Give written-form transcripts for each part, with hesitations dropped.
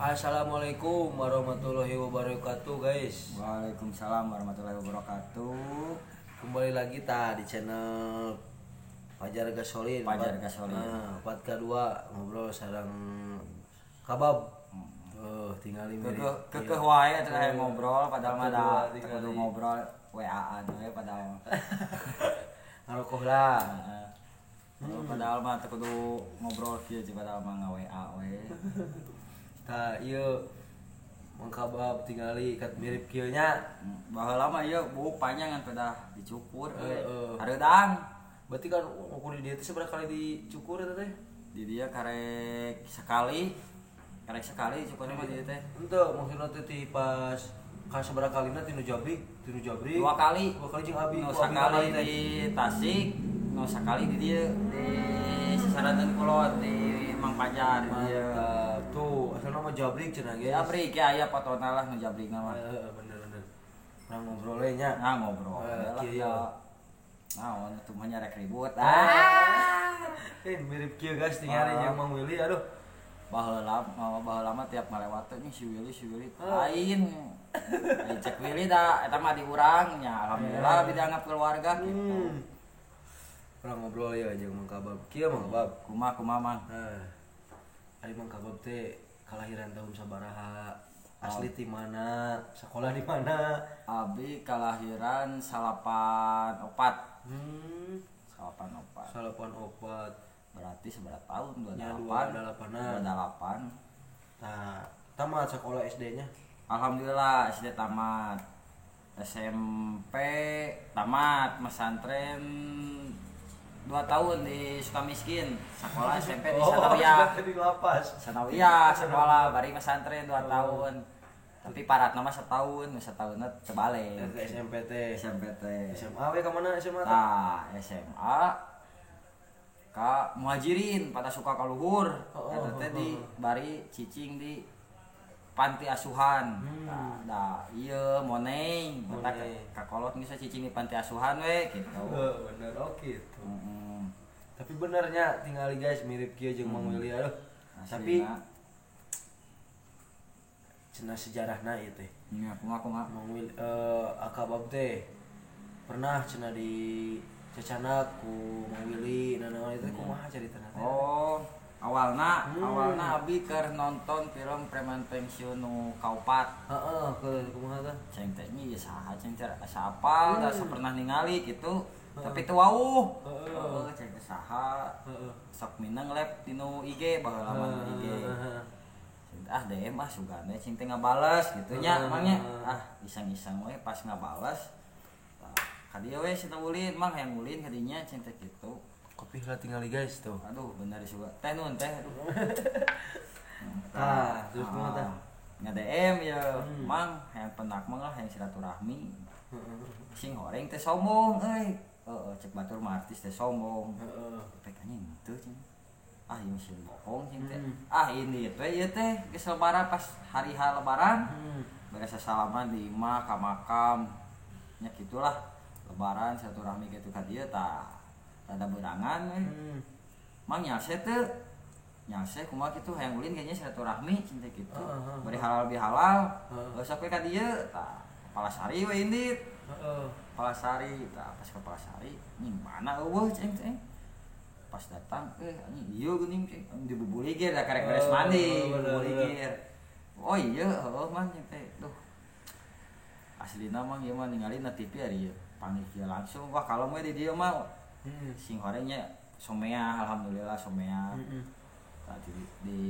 Assalamualaikum warahmatullahi wabarakatuh, guys. Waalaikumsalam warahmatullahi wabarakatuh. Kembali lagi ta di channel Fajar Gasolin. Fajar Gasolin. Nah, 4K2 ngobrol sareng Kabab. Tinggal mirip. Kekeh wae atuh hayang ngobrol padahal mah da kudu ngobrol WA-an we padahal. Ngarokok lah. Padahal mah teu kudu ngobrol kieu padahal mah nga-WA we. Tah ieu Mang Kabab tingali kat mirip kieu nya. Baheula mah ieu buuk panjang ngan pedah dicukur euy. Hareudang. Berarti kan ukur di dia teh sabaraha kali dicukur eta teh? Di dia karek sekali. Karek sekali cukurna mah di dia teh. Henteu, maksudna teh ti pas ka sabaraha kalina ti nu jabrik, Dua kali. Dua kali jeung abi. Nu sakali di Tasik, nu sakali di dieu di Sasaratan Kulon di Mang Pajar di dieu. Tuh, asalna mah jabrik cenah ge. Jabrik ya aya potona lah nu jabrikna mah. Heeh, bener-bener. Urang ngobrol we nya. Nah, ngobrol. Kieu ya. Naon atuh mah nyarek ribut. Mirip kieu guys tingali jeung Mang Willy aduh. Baheula mah tiap ngalewat teh si Willy lain. Ai cek Willy da eta mah di urang nya alhamdulillah abi dianggap keluarga gitu. Urang ngobrol ya jeung Mang Kabab. Kieu Mang Kabab. Kumaha Mang? Heeh. Ari Mang Kabab teh kalahiran tahun sabaraha? Asli di mana? Sekolah di mana? Abi kalahiran 94. 94. 94. Berarti seberapa tahun? 28. Ya, 28. 28. Nah, tamat sekolah SD-nya? Alhamdulillah SD tamat. SMP tamat, pesantren 2 tahun di Sukamiskin, sekolah SMP di Sanawiyah. Di lapas. Sanawiyah sekolah bari pesantren 2 tahun. Tapi parat nama setahun, setahunna tebalik. SMP teh. SMP teh. SMA we ka mana SMA? Tah, SMA ka Muhajirin pada suka ka luhur. Eta teh di bari cicing di panti asuhan. Nah, da ieu moneng, eta kakolot geus cicing di panti asuhan we gitu. Heeh, bener oh gitu. Tapi benernya tingali guys mirip kieu jeung Mang Willy aduh. Tapi cenah sejarahna ieu teh. Nya kumaha Mang Willy Akabab teh pernah cenah di cacanak ku Mang Willy nanaon itu kumaha caritana teh? Oh, awalna abi keur nonton film Preman Pensiun nu kaopat. Heeh, kumaha tah? Ceng teh nya saha ceng teh asa apal da pernah ningali gitu. Tapi teu wauh. Heeh, ceng teh saha. Sok mineng lab dinu IG baheula mah IG. Ceng teh ah DM ah sugane ceng teh ngabales gitu nya mang nya. Ah iseng-iseng we pas ngabales. Ka dieu we cenah ulin, mang hayang ulin ka dinya ceng teh kitu. Kopi lah tinggal guys tuh. Aduh, bener sih teh nun teh. Aduh. Tah, terus kumaha tah? Nge-DM ya, Mang, hayang penak mang lah hayang silaturahmi. Sing horeng teh sombong euy. Heeh, cek batur mah artis teh sombong. Heeh. Pek anjing teu cing. Ah, ieu sih bohong cing teh. Ah, ini teh ieu teh geus lebaran pas hari H lebaran. Beres salaman di imah ka makam. Nya kitulah lebaran silaturahmi kitu ka dieu tah. Rada berangan we. Mang nyalse teu? Nyalse kumaha kitu hayang ulin kayaknya silaturahmi cing teh kitu. Bari halal bihalal. Geus we ka dieu tah. Palasari we indit. Heeh. Palasari tah pas ke Palasari nying mana eueuh cing teh. Pas datang anjing ieu geuning cing dibubuligir da karek beres mandi bubuligir. Oh iya heueuh mah cing teh. Duh. Aslina mah ieu mah ningali na TV ari ieu. Panggil kieu langsung wah kalau we di dieu mah sing horengnya somea alhamdulillah somea. Tadi di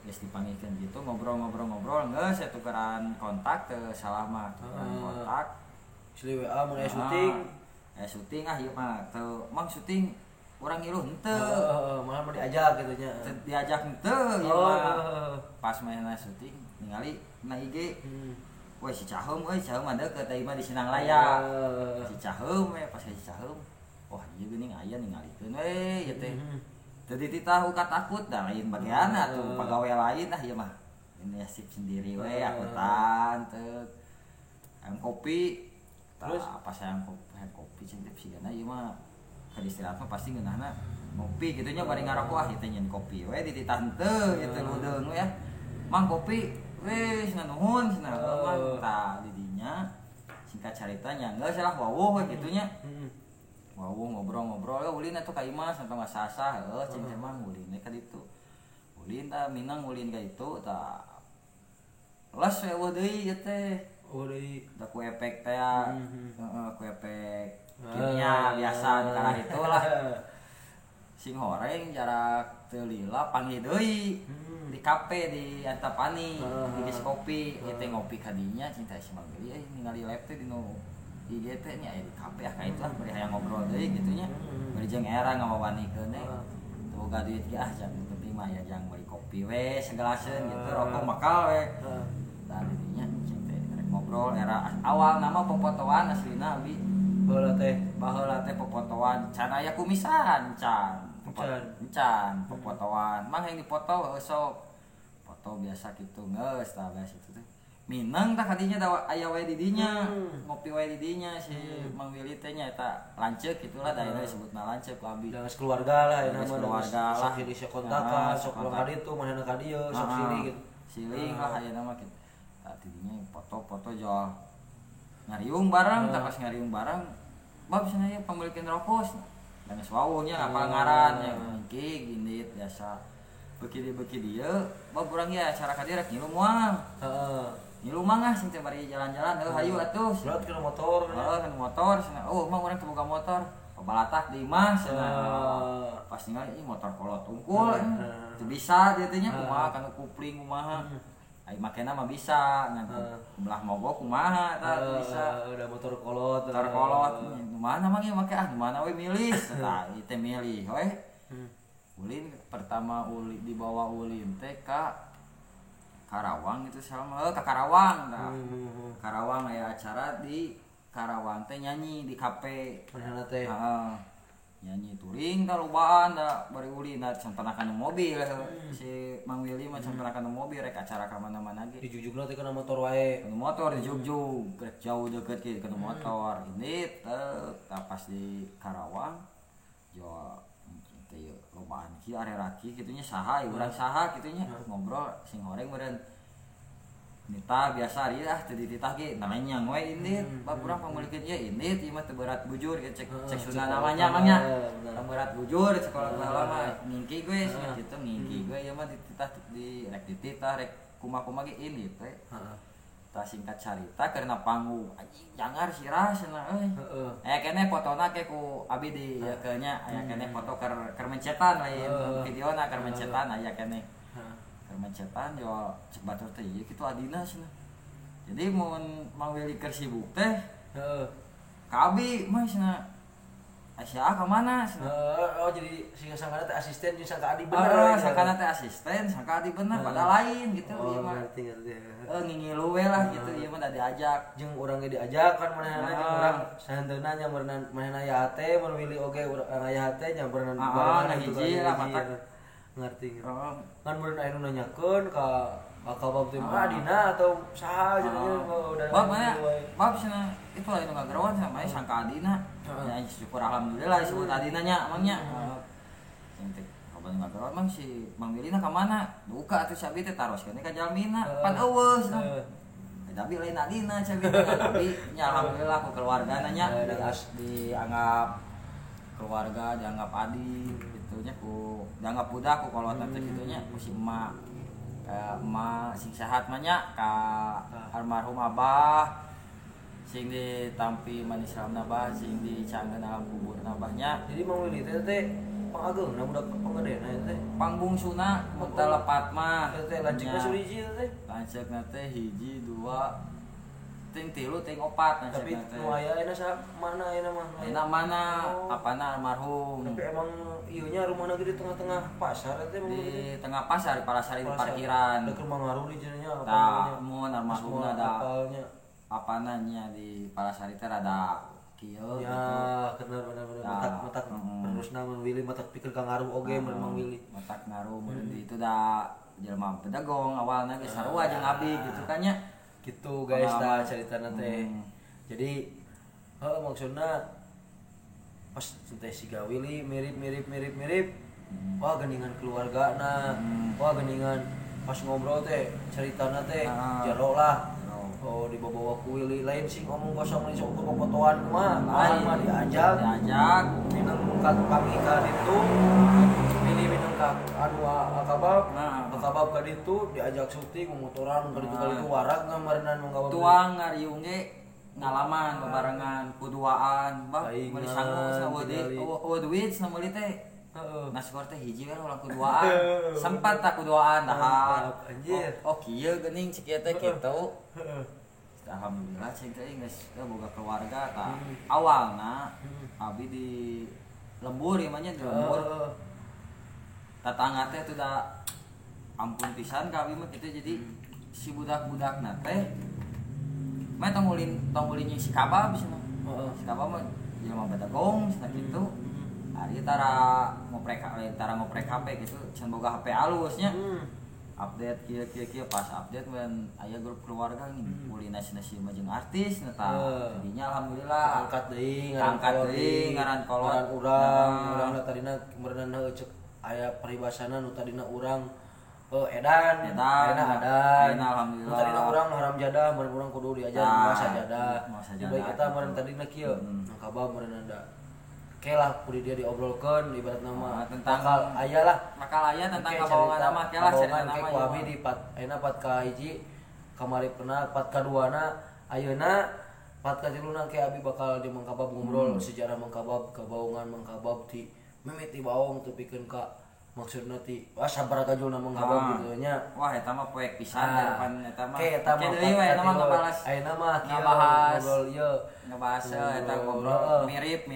geus dipanggilkeun gitu ngobrol-ngobrol geus saya tukeran kontak ke salah mah tukeran kontak. Asli WA mun aya syuting. Aya syuting ah ieu mah teu mang syuting urang ngiluh henteu. Heeh, malah mah diajak kitu nya. Diajak henteu ieu mah. Pas mainna syuting ningali na IG. Woi si Caheum euy, Caheum mah deukeut teh mah di Sinang Laya. Si Caheum we pas si Caheum. Wah ieu geuning aya ningalikeun we ieu teh. Teu dititah uka takut da lain bagian atuh pagawe lain ah ieu mah. Ini sip sendiri we akutan teu. Hayang kopi. Terus pas hayang kopi cing teh sigana ieu mah keur istirahat mah pasti ngeunahna ngopi kitu nya bari ngarokok ah ieu teh nyeun kopi we dititah henteu ieu teh ludeung we ya. Mang kopi weh cenah nuhun cenah mang tah di dinya singkat caritanya geus lah wawuh we kitu nya. Wawuh ngobrol-ngobrol ulin atuh ka imah sampai mah sasah heuh cing teh mang ulin ka ditu. Ulin tah minang ulin ka ditu tah les we eueuh deui ieu teh. Oh deui. Da ku efek teh heeh ku efek kimia biasa di kalah itu lah. Sing horeng jarak teu lila panggih deui di kafe di Antapani di geus kopi ieu teh ngopi ka dinya cing teh si Mang Willy euy ningali live teh dinu IG teh nya aya di kafe ah ka itu lah bari hayang ngobrol deui kitu nya. Bari jeung era ngawawanikeun teh. Teu boga duit ge ah jang penting mah aya jang beli kopi we segelaseun gitu rokok makal we. Tah di dinya cing teh rek ngobrol era awal nama popotoan aslina abi. Baheula teh baheula teh popotoan can aya kumisan can. Can popotoan mang yang dipoto heuh sok. Foto biasa kitu geus tah biasa kitu teh. Minang tah kadinya da aya we di dinya, ngopi we di dinya si Mang Willy teh nya eta lanceuk kitulah da ayeuna disebutna lanceuk ku abi. Da geus keluarga lah ayeuna mah keluarga lah. Sok silih kontakan, sok ulang ka ditu manehna ka dieu, sok silih gitu. Silih lah ayeuna mah kitu. Tah di dinya foto-foto jual ngariung bareng, tah pas ngariung bareng bab cenah ieu pamilikeun rokok. Da geus wawuh nya apal ngaran nya mingki gindit biasa. Beuki dieu bab urang ge acara ka dieu rek ngilu moal. Heeh. Ngilu mah sing teh bari jalan-jalan heuh hayu atuh. Berat kana motor. Heeh kana motor cenah. Oh mah urang teu boga motor. Pabalatak di imah cenah. Pas ningali ieu motor kolot unggul. Teu bisa dieu teh nya kumaha kana kupling kumaha. Ai makena mah bisa ngan belah mogok kumaha tah teu bisa. Udah motor kolot. Motor kolot. Nu mana mang ieu make ah nu mana we milih. Tah ieu teh milih we. Ulin pertama ulin dibawa ulin teh ka Karawang itu sama ke Karawang tah. Karawang aya acara di Karawang teh nyanyi di kafe. Manehna teh. Heeh. Nyanyi touring tah lobaan da bari ulin da campenakan mobil si Mang Willy mah campenakan mobil rek acara ka mana-mana ge. Dijujugna teh kana motor wae. Kana motor dijugjug rek jauh deket ge kana motor. Ini teh pas di Karawang jo teh lobaan kieu areraki kitu nya saha urang saha kitu nya ngobrol sing horeng meureun nita biasa ari ah teu dititah ge nanya we indit bab urang pamilikeun ieu indit ieu mah teu berat bujur ge cek cek Sunda namanya mah nya teu berat bujur sekolah baheula mah ngingki gue kitu ngingki gue ieu mah dititah di rek dititah rek kumaha-kumaha ge indit we. Tah singkat carita karena panggung anjing jangar sirah cenah euy. Aya keneh fotona ke ku abi di ieu ke nya aya keneh foto keur keur mencetan lain videona keur mencetan aya keneh. Keur mencetan yo cek batur teh ieu kitu adina cenah. Jadi mun Mang Willy keur sibuk teh heeh. Ka abi mah cenah Aisyah ka mana cenah. Oh jadi sing sangkana teh asisten jeung sangka adi bener. Heeh, sangkana teh asisten, sangka adi bener padahal lain gitu ieu mah. Ngerti ngerti. Heeh, ngingilu we lah gitu ieu mah da diajak. Jeung urang ge diajak kan manehna jeung urang sahenteuna nya manehna aya hate, mun Willy oge urang aya hate nya berenang barengan hiji lah matak. Ngerti. Kan meureun aya nu nanyakeun ka kabab teh adina atau saha cenah udah. Bab mana? Bab cenah itu lain nu ngageroan sama sangka adina. Ya syukur alhamdulillah disebut adina nya emang nya. Sing teh kabar ngageroan mang si Mang Willy na ka mana? Duka atuh si abi teh taroskeun ka jalmina. Pan eueuh cenah. Tapi lain adina si abi teh tapi nya alhamdulillah ku keluargana nya dianggap keluarga, dianggap adik gitu nya ku dianggap budak ku kolot teh kitu nya ku si emak. Emak sing sehat mah nya ka almarhum abah sing ditampi manis ramna bah sing dicangkeun alam kuburna bah nya. Jadi Mang Willy teh teh pangageungna budak panggedena teh pangbungsuna mun teu lepat mah teh lanceukna hiji teh lanceukna teh hiji dua ting tilu ting opat tapi nu aya ayeuna saha mana ayeuna mah ayeuna mana apana almarhum tapi emang ieu nya rumahna ge di tengah-tengah pasar teh di tengah pasar di Palasari di parkiran da keur mangaruh di cenah nya tah mun almarhumna da apana nya di Palasari teh rada kieu ya gitu. Bener matak terusna mun Willy matak pikir ka ngaruh oge mun Mang Willy matak ngaruh mun di itu da jelema bedagong awalna ge sarua jeung abi gitu kan nya. Gitu guys tah caritana teh. Jadi heuh maksudna pas teh siga Willy mirip. Wah geningan keluargana. Wah geningan Pas ngobrol teh ceritana teh jero lah. Oh dibawa ku Willy lain sih ngomong kosong lain sok popotoan mah. Lain mah diajak. Diajak minum ka pagi ka ditu. Ini minum ka anu akabab. Akabab ka ditu diajak syuting motoran ka ditu ka ditu warag ngamarenan Mang Kabab. Tuang ngariung ge ngalaman bebarengan kuduaan bah meuli sangu sawo duit cenah meuli teh. Heeh. Naskor teh hiji we ulah kuduaan. Sempat tak kuduaan dahar. Anjir. Oh kieu geuning cik ieu teh kitu. Heeh. Alhamdulillah cing teh geus boga keluarga tah. Awalna abi di lembur ieu mah nya di lembur. Tatangga teh da ampun pisan ka abi mah kitu jadi si budak-budakna teh mah tong ulin jeung si Kabab cenah. Heeh. Si Kabab mah jelema badagong cenah kitu. Ari tara ngoprek HP gitu, can boga HP alusnya. Update kieu pas update mun aya grup keluarga nih, ulina cenah si mah jeung artis nya tah. Jadinya alhamdulillah angkat deui ngaran kolot. Urang tadina meureunna cek aya paribasana nu tadina urang edan ayeuna adan. Alhamdulillah. Nu tadina urang haram jadah, meureun urang kudu diajar mawa sajadah. Baik eta meureun tadina kieu, Kabab meureun da. Oke lah, kudu dia diobrolkeun ibarat nama tentang bakal aya lah. Bakal aya tentang kabawangan nama ke lah cerita nama. Ku abi di pat ayeuna 4 ka 1 kamari pernah 4 ka 2 na ayeuna 4 ka 3 na ke abi bakal di Mang Kabab ngobrol sejarah Mang Kabab, kabawangan Mang Kabab ti mimiti baong tepikeun ka maksudna ti wah sabar kajulna Mang Kabab kitu nya. Wah eta mah poek pisan depan eta mah. Ke eta mah deui we eta mah ngabalas. Ayeuna mah kieu ngobrol ieu. Ngebahas eta ngobrol mirip.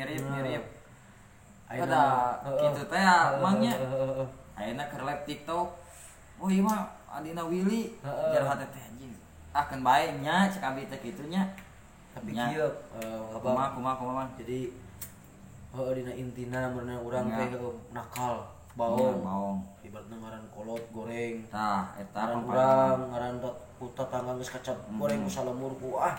Ayeuna kitu teh mangnya. Ayeuna keur live TikTok. Oh ieu mah adina Willy jero hate teh anjing. Ah keun bae nya cek abi teh kitu nya. Tapi kieu kumaha kumaha. Jadi heuh dina intina meurna urang teh nakal, baong. Ibaratna ngaran kolot goreng. Tah eta urang ngaran ku tetangga geus kacap goreng ku salemur ku ah.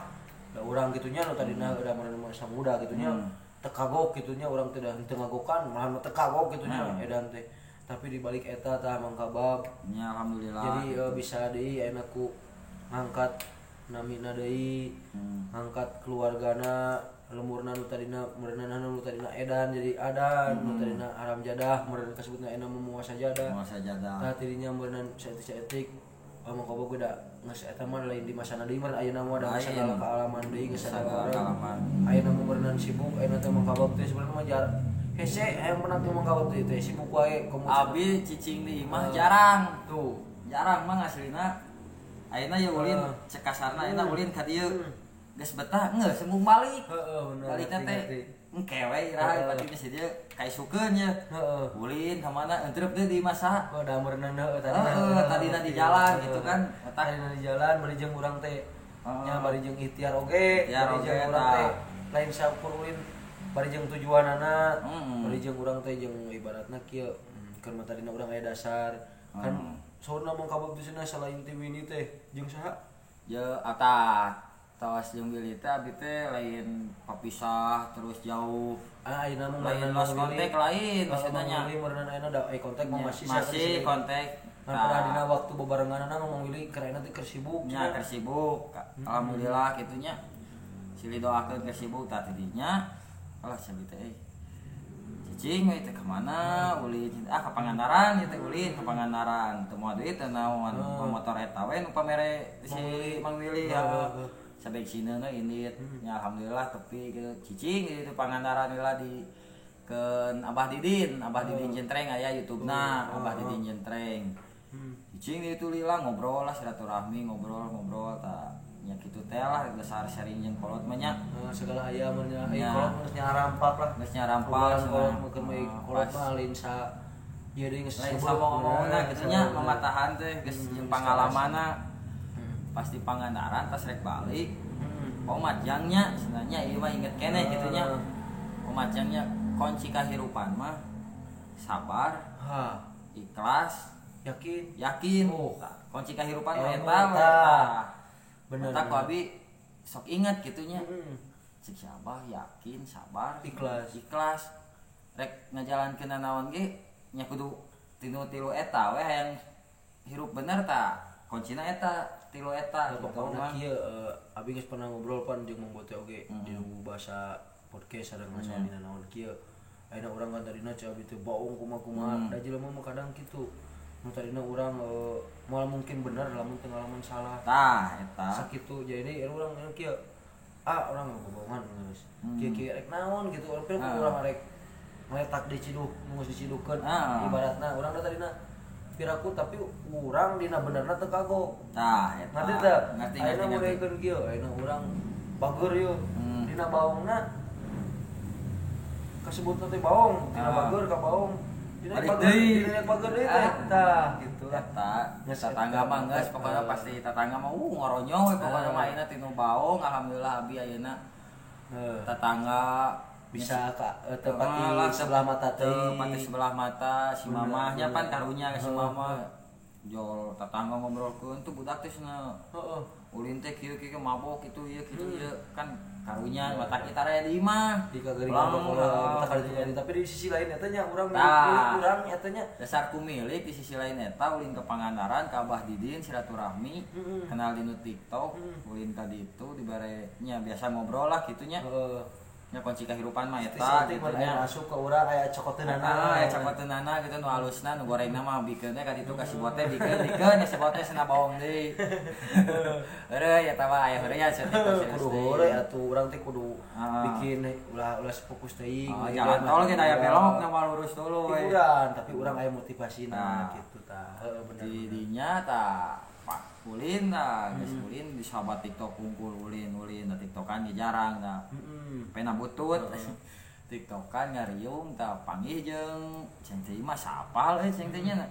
Da urang kitu nya nu tadina udah meureun masa muda kitu nya. Teu kagok kitu nya urang teh henteu ngagokan malah teu kagok kitu nya edan teh. Tapi di balik eta tah Mang Kabab nya alhamdulillah. Jadi bisa deui ayeuna ku ngangkat namina deui, ngangkat keluargana lemurna nu tadina meureunana nu tadina edan jadi adan, nu tadina haram jadah meureun kasebutna ayeuna mah moal sajadah. Moal sajadah. Tah tidinya meureunnan saeutik-saeutik Mang Kabab ge da geus eta mah lain di masana deui meureun ayeuna mah da sagala kaalaman deui geus sagala kaalaman. Ayeuna mah meureunnan sibuk ayeuna teh Mang Kabab teh sebenarnya mah jar hese hayang pernah teh Mang Kabab teh sibuk wae komo abi cicing di imah jarang tuh. Jarang mah aslina. Ayeuna ye ulin cek kasarna ayeuna ulin ka dieu. Geus betah geus sembung balik. Heeh bener. Balikna teh engke we iraha pati geus dieu kaisukeun nya. Heeh. Ulin ka mana entrep deui di masa. Oh da meureunna heuh tadina. Heeh tadina di jalan gitu kan. Tadina di jalan bari jeung urang teh nya bari jeung ikhtiar oge, bari jeung urang teh lain saukur ulin bari jeung tujuanana, bari jeung urang teh jeung ibaratna kieu keur mah tadina urang aya dasar. Kan saurna Mang Kabab teh cenah salain ti Wini teh jeung saha? Ye atah tawas jeung Willy teh abi teh lain papisah terus jauh. Ah ayeuna mah lain lost kontak lain maksudna nya. Mang Willy meureunna ayeuna da kontak mah masih kontak. Kan pernah dina waktu bebarenganna Mang Willy keur ayeuna teh keur sibuk. Nya keur sibuk. Alhamdulillah kitu nya. Silih doakeun keur sibuk tah tidinya. Alah sabi teh. Cicing we teh ka mana ulin ah ka Pangandaran ieu teh ulin ka Pangandaran teu moal duit teh naon motor eta we nu pamere si Mang Willy. Sabek sineuna indit nya alhamdulillah tepi gitu cicing gitu Pangandaran heula di keun Abah Didin Jentreng aya YouTube-na Abah Didin Jentreng. Cicing itu lila ngobrol lah silaturahmi ngobrol tah nya kitu teh lah dasar sharing jeung kolot mah nya segala aya mun nya kolot geus nyarampak lah geus nyarampak kolot mah keur kolot mah lain sa ieu deui geus lain sa ngomongna kitu nya mamatahan teh geus jeung pangalamanna. Pas di Pangandaran pas rek balik oh majangnya sebenarnya ieu mah inget keneh kitu nya. Oh majangnya kunci kahirupan mah sabar, ikhlas, yakin. Oh, kunci kahirupan mah eta. Bener. Eta ku abi sok inget kitu nya. Cek si Abah yakin, sabar, ikhlas. Rek ngajalankeun naon ge nya kudu tinu tilu eta we hayang hirup bener ta kuncina eta tilu eta gitu mah. Kieu abi geus pernah ngobrol pan jeung Mang Bote oge di bahasa podcast sareng masalah naon kieu. Ayeuna urang kan tadina ceu abi teh baong kumaha-kumaha da jelema mah kadang kitu. Nu tadina urang moal mungkin bener lamun teu ngalaman salah. Tah eta. Sakitu jadi urang kieu ah urang bohongan geus. Kieu-kieu rek naon gitu urang pil urang rek ngeletak di ciduh, geus diciduhkeun ibaratna urang da tadina piraku tapi urang dina benerna teu kagok. Tah eta. Ngerti teu? Ngerti. Ayeuna modelkeun kieu, ayeuna urang bager ieu. Dina baongna kasebutna teh baong, dina bager ka baong. Dina bager deui teh. Tah gitu lah. Eta tetangga mah geus pokona pasti tetangga mah ngoronyong we pokona mah ayeuna tinu baong alhamdulillah abi ayeuna tetangga bisa ka tepati sebelah mata teh tepati sebelah mata si mamahnya pan karunya si mama jol tetangga ngobrolkeun tuh budak teh cenah heeh ulin teh kieu kieu mabok kitu ieu kitu ieu kan karunya mata kita raya di imah di kageringan bakola tapi di sisi lain eta nya urang milik urang eta nya dasar ku milik di sisi lain eta ulin ke Pangandaran ka Abah Didin silaturahmi kenal di nu TikTok ulin ka ditu dibare nya biasa ngobrol lah kitu nya. Nya kunci kehidupan mah eta gitu nya asup ka urang aya cokoteunana aya cokoteunana gitu nu alusna nu gorengna mah bikeunna ka ditu ka si bote bikeun dikeun si bote cenah baong deui. Heureuy eta mah aya heureuy cenah kudu heureuy atuh urang teh kudu bikin ulah ulah fokus teuing jalan tol ge aya belok na mah lurus dulu we. Hiburan tapi urang aya motivasina kitu tah. Heeh bener. Di dinya tah Pak ulin tah geus ulin di sahabat TikTok kumpul ulin ulin da TikTokan ge jarang tah. Pena butut. TikTokan ngariung tah panggih jeung cing teh mah sapal euy cing teh nya.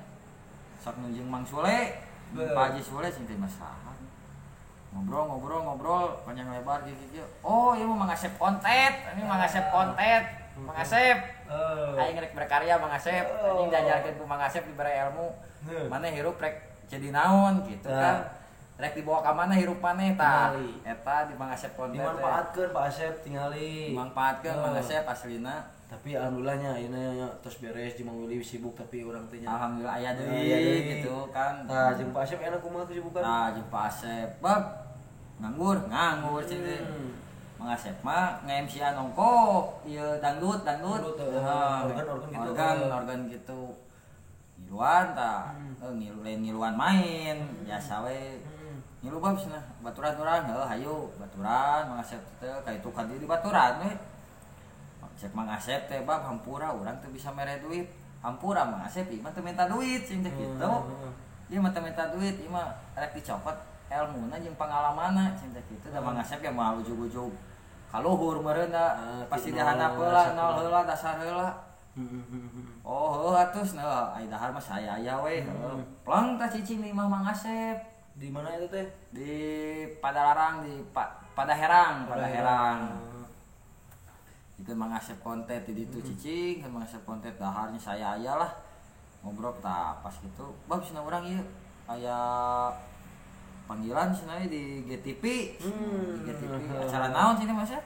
Sok nu jeung Mang Sule, Pak Haji Sule cing teh mah saha. Ngobrol-ngobrol panjang lebar kieu-kieu. Oh, ieu mah Mang Asep konten, ini Mang Asep konten. Mang Asep. Aing rek berkarya Mang Asep, anjing diajarkeun ku Mang Asep dibere ilmu. Maneh hirup rek jadi naon gitu kan. Rek dibawa ka mana hirup maneh tah. Eta di Mang Asep konten. Dimanfaatkeun Pak Asep tingali. Dimanfaatkeun Mang Asep aslina. Tapi alhamdulillahnya ayeuna tos beres jeung Mang Willy sibuk tapi urang teh nya. Alhamdulillah aya deui gitu kan. Tah jeung Pak Asep enak kumaha kesibukan? Tah jeung Pak Asep bab nganggur, nganggur cing teh. Mang Asep mah nge-MC-an ongko ieu dangdut, dangdut. Organ gitu. Organ gitu. Ngiluan tah, ngilu lain ngiluan main, biasa we. Ngilu bab cenah, baturan urang heuh hayu, baturan Mang Asep teh ka itu ka dieu di baturan we. Cek Mang Asep teh bab hampura urang teu bisa mere duit. Hampura Mang Asep ieu mah teu minta duit cing teh kitu. Ieu mah teu minta duit, ieu mah rek dicopot elmuna jeung pangalamanna cing teh kitu. Da Mang Asep ge moal ujug-ujug ka luhur meureunna, pasti dihandap heula, nol heula, dasar heula. Oh, heuh atuh nah ai dahar mah saya aya we. Pleng tah cicing di imah Mang Asep. Di mana itu teh? Di Padalarang di Padaherang, Padaherang. Itu Mang Asep konten di ditu cicing, kan Mang Asep konten daharnya saya aya lah. Ngobrol tah pas gitu, bab cenah urang ieu aya panggilan cenah di GTV. Di GTV acara naon cenah Mas ya?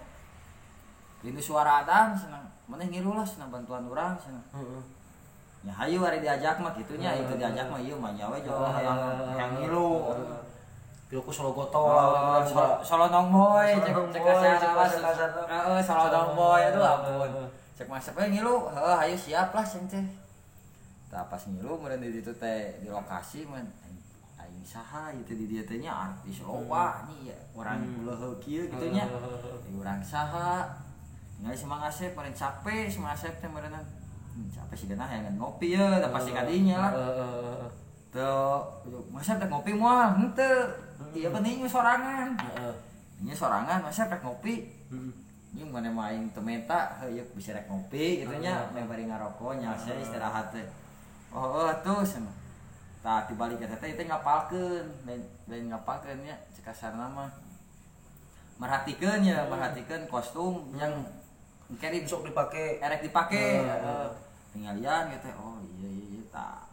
Rindu suara adan cenah. Maneh ngilu lah cenah bantuan urang cenah. Heeh. Ya hayu ari diajak mah kitu nya, itu diajak mah ieu mah nya we jauh hayang ngilu. Pilu ku solo gotol, solo nong boy, cek cek kasar. Heeh, solo nong boy aduh ampun. Cek Mas we ngilu, heuh hayu siap lah cing teh. Tah pas ngilu meureun di ditu teh di lokasi mun aing saha ieu teh di dieu teh nya artis loba nya ieu urang leuheung kieu kitu nya. Urang saha. Tinggal si Mang Asep meureun capek, si Mang Asep teh meureunna. Capek sih genah hayang ngopi ye, da pasti kadinya lah. Teu, Mang Asep rek ngopi moal henteu. Ieu penting sorangan. Heeh. Nya sorangan Mang Asep rek ngopi. Ieu mah aing teu menta, heuh ieu bisa rek ngopi kitu nya, meh bari ngaroko nyalse istirahat teh. Oh, atuh cenah. Tah dibalik eta teh teh ngapalkeun, lain ngapalkeun nya cek kasarna mah. Merhatikeun ya, merhatikeun kostum yang engke sok dipake, erek dipake. Tinggalian gitu, oh iya iya tah.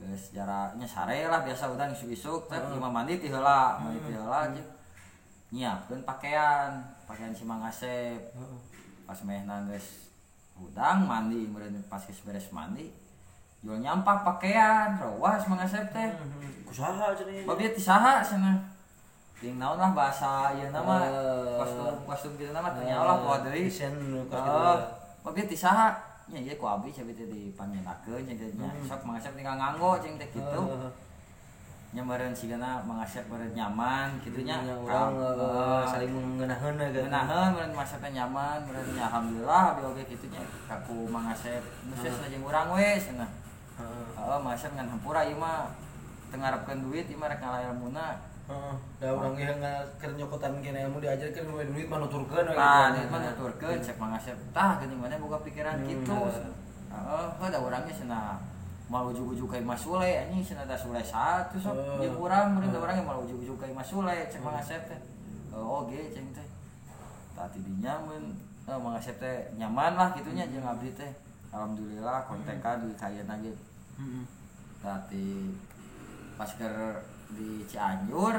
Geus jaraknya sare lah biasa urang isuk-isuk teh imah mandi ti heula, mandi ti heula jeung nyiapkeun pakaian, pakaian si Mang Asep. Pas mehna geus hudang mandi meureun pas geus beres mandi. Jual nyampak pakaian, rawas Mang Asep teh. Kusaha cenah. Babi ti saha cenah. Ting naon lah bahasa ieu nama kostum kitu nama teh nyaho lah poho deui. Desain kos kitu. Babi ti saha? Nya ieu ku abi cenah teh dipanyenakeun cenah nya. Sok Mang Asep tinggal nganggo cing teh kitu. Nya meureun sigana Mang Asep meureun nyaman kitu nya. Urang saling ngenaheun we gitu. Ngenaheun meureun Mang Asep teh nyaman, meureun nya alhamdulillah abi oge kitu nya ka ku Mang Asep. Geus jeung urang we cenah. Heeh, Mang Asep ngan hampura ieu mah teu ngarepkeun duit ieu mah rek ngalah ilmuna. Heeh, da urang ge keur nyokotan kena ilmu diajarkeun we duit mah nuturkeun we. Tah, duit mah nuturkeun cek Mang Asep. Tah geuning maneh boga pikiran kitu. Heeh, heuh da urang ge cenah moal ujug-ujug ka Imah Sule anjing cenah da Sule saha tuh sok jeung urang meureun da urang ge moal ujug-ujug ka Imah Sule cek Mang Asep teh. Heuh oge ceng teh. Tah ti dinya mun Mang Asep teh nyaman lah kitu nya jeung abdi teh. Alhamdulillah kontekan di kayana ge. Tadi pas keur di Cianjur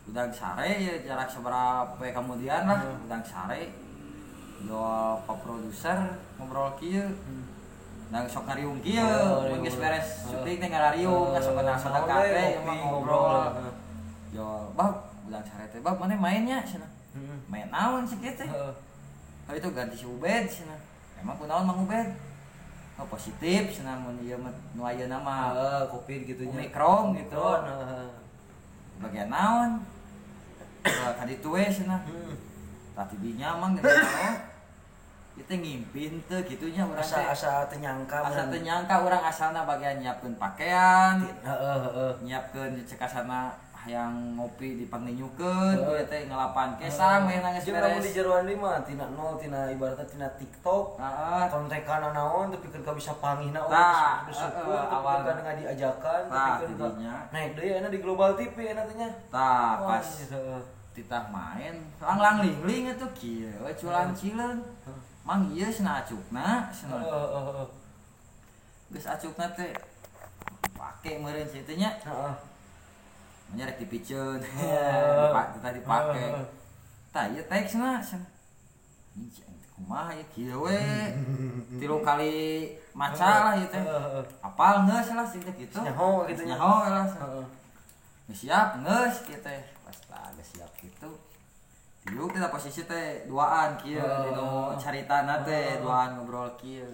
udang sare ya jarak seberapa kemudian lah udang sare jual pak produser ngobrol kieu nang sok ngariung kieu mun geus beres syuting teh ngarariung sok kenal sadekate teh emang ngobrol jual bab udang sare teh bab maneh mainnya cenah main naon sih kieu teh oh itu ganti si Ubed cenah emang kunaon Mang Ubed oh, positif cenah mun ieu mah nu ayeuna mah Covid kitu nya Omikron gitu bagian naon ka ditu we cenah tah ti dinya mang geus naon ieu teh ngimpin teu kitu nya urang teh asa teu nyangka asa teu nyangka urang asalna bagian nyiapkeun pakaian heeh heeh nyiapkeun cekasana hayang ngopi dipanginyukeun ieu teh ngelapan kesang we nangis beres. Jeung di jeroan deui mah tina nol tina ibaratna tina TikTok kontekan naon teu pikeun ka bisa panggihna oge bersyukur awal kan ngadiajakan teu pikeun ka naik deui ayeuna di Global TV ayeuna teh nya. Tah pas titah main lang-lang ling-ling atuh kieu we culang cileun. Mang ieu cenah acukna cenah. Heeh. Geus acukna teh pake meureun sieu teh nya. Heeh. Nya rek dipiceun. Tah dipake. Tah ieu teksna cenah. Anjing kumaha ieu kieu we. 3 kali maca lah ieu teh. Apal geus lah sih teh kitu. Nyaho kitu nyaho lah. Heeh. Geus siap geus kieu teh. Pas tah geus siap kitu. Tilu kita posisi teh duaan kieu dinu caritana teh duaan ngobrol kieu.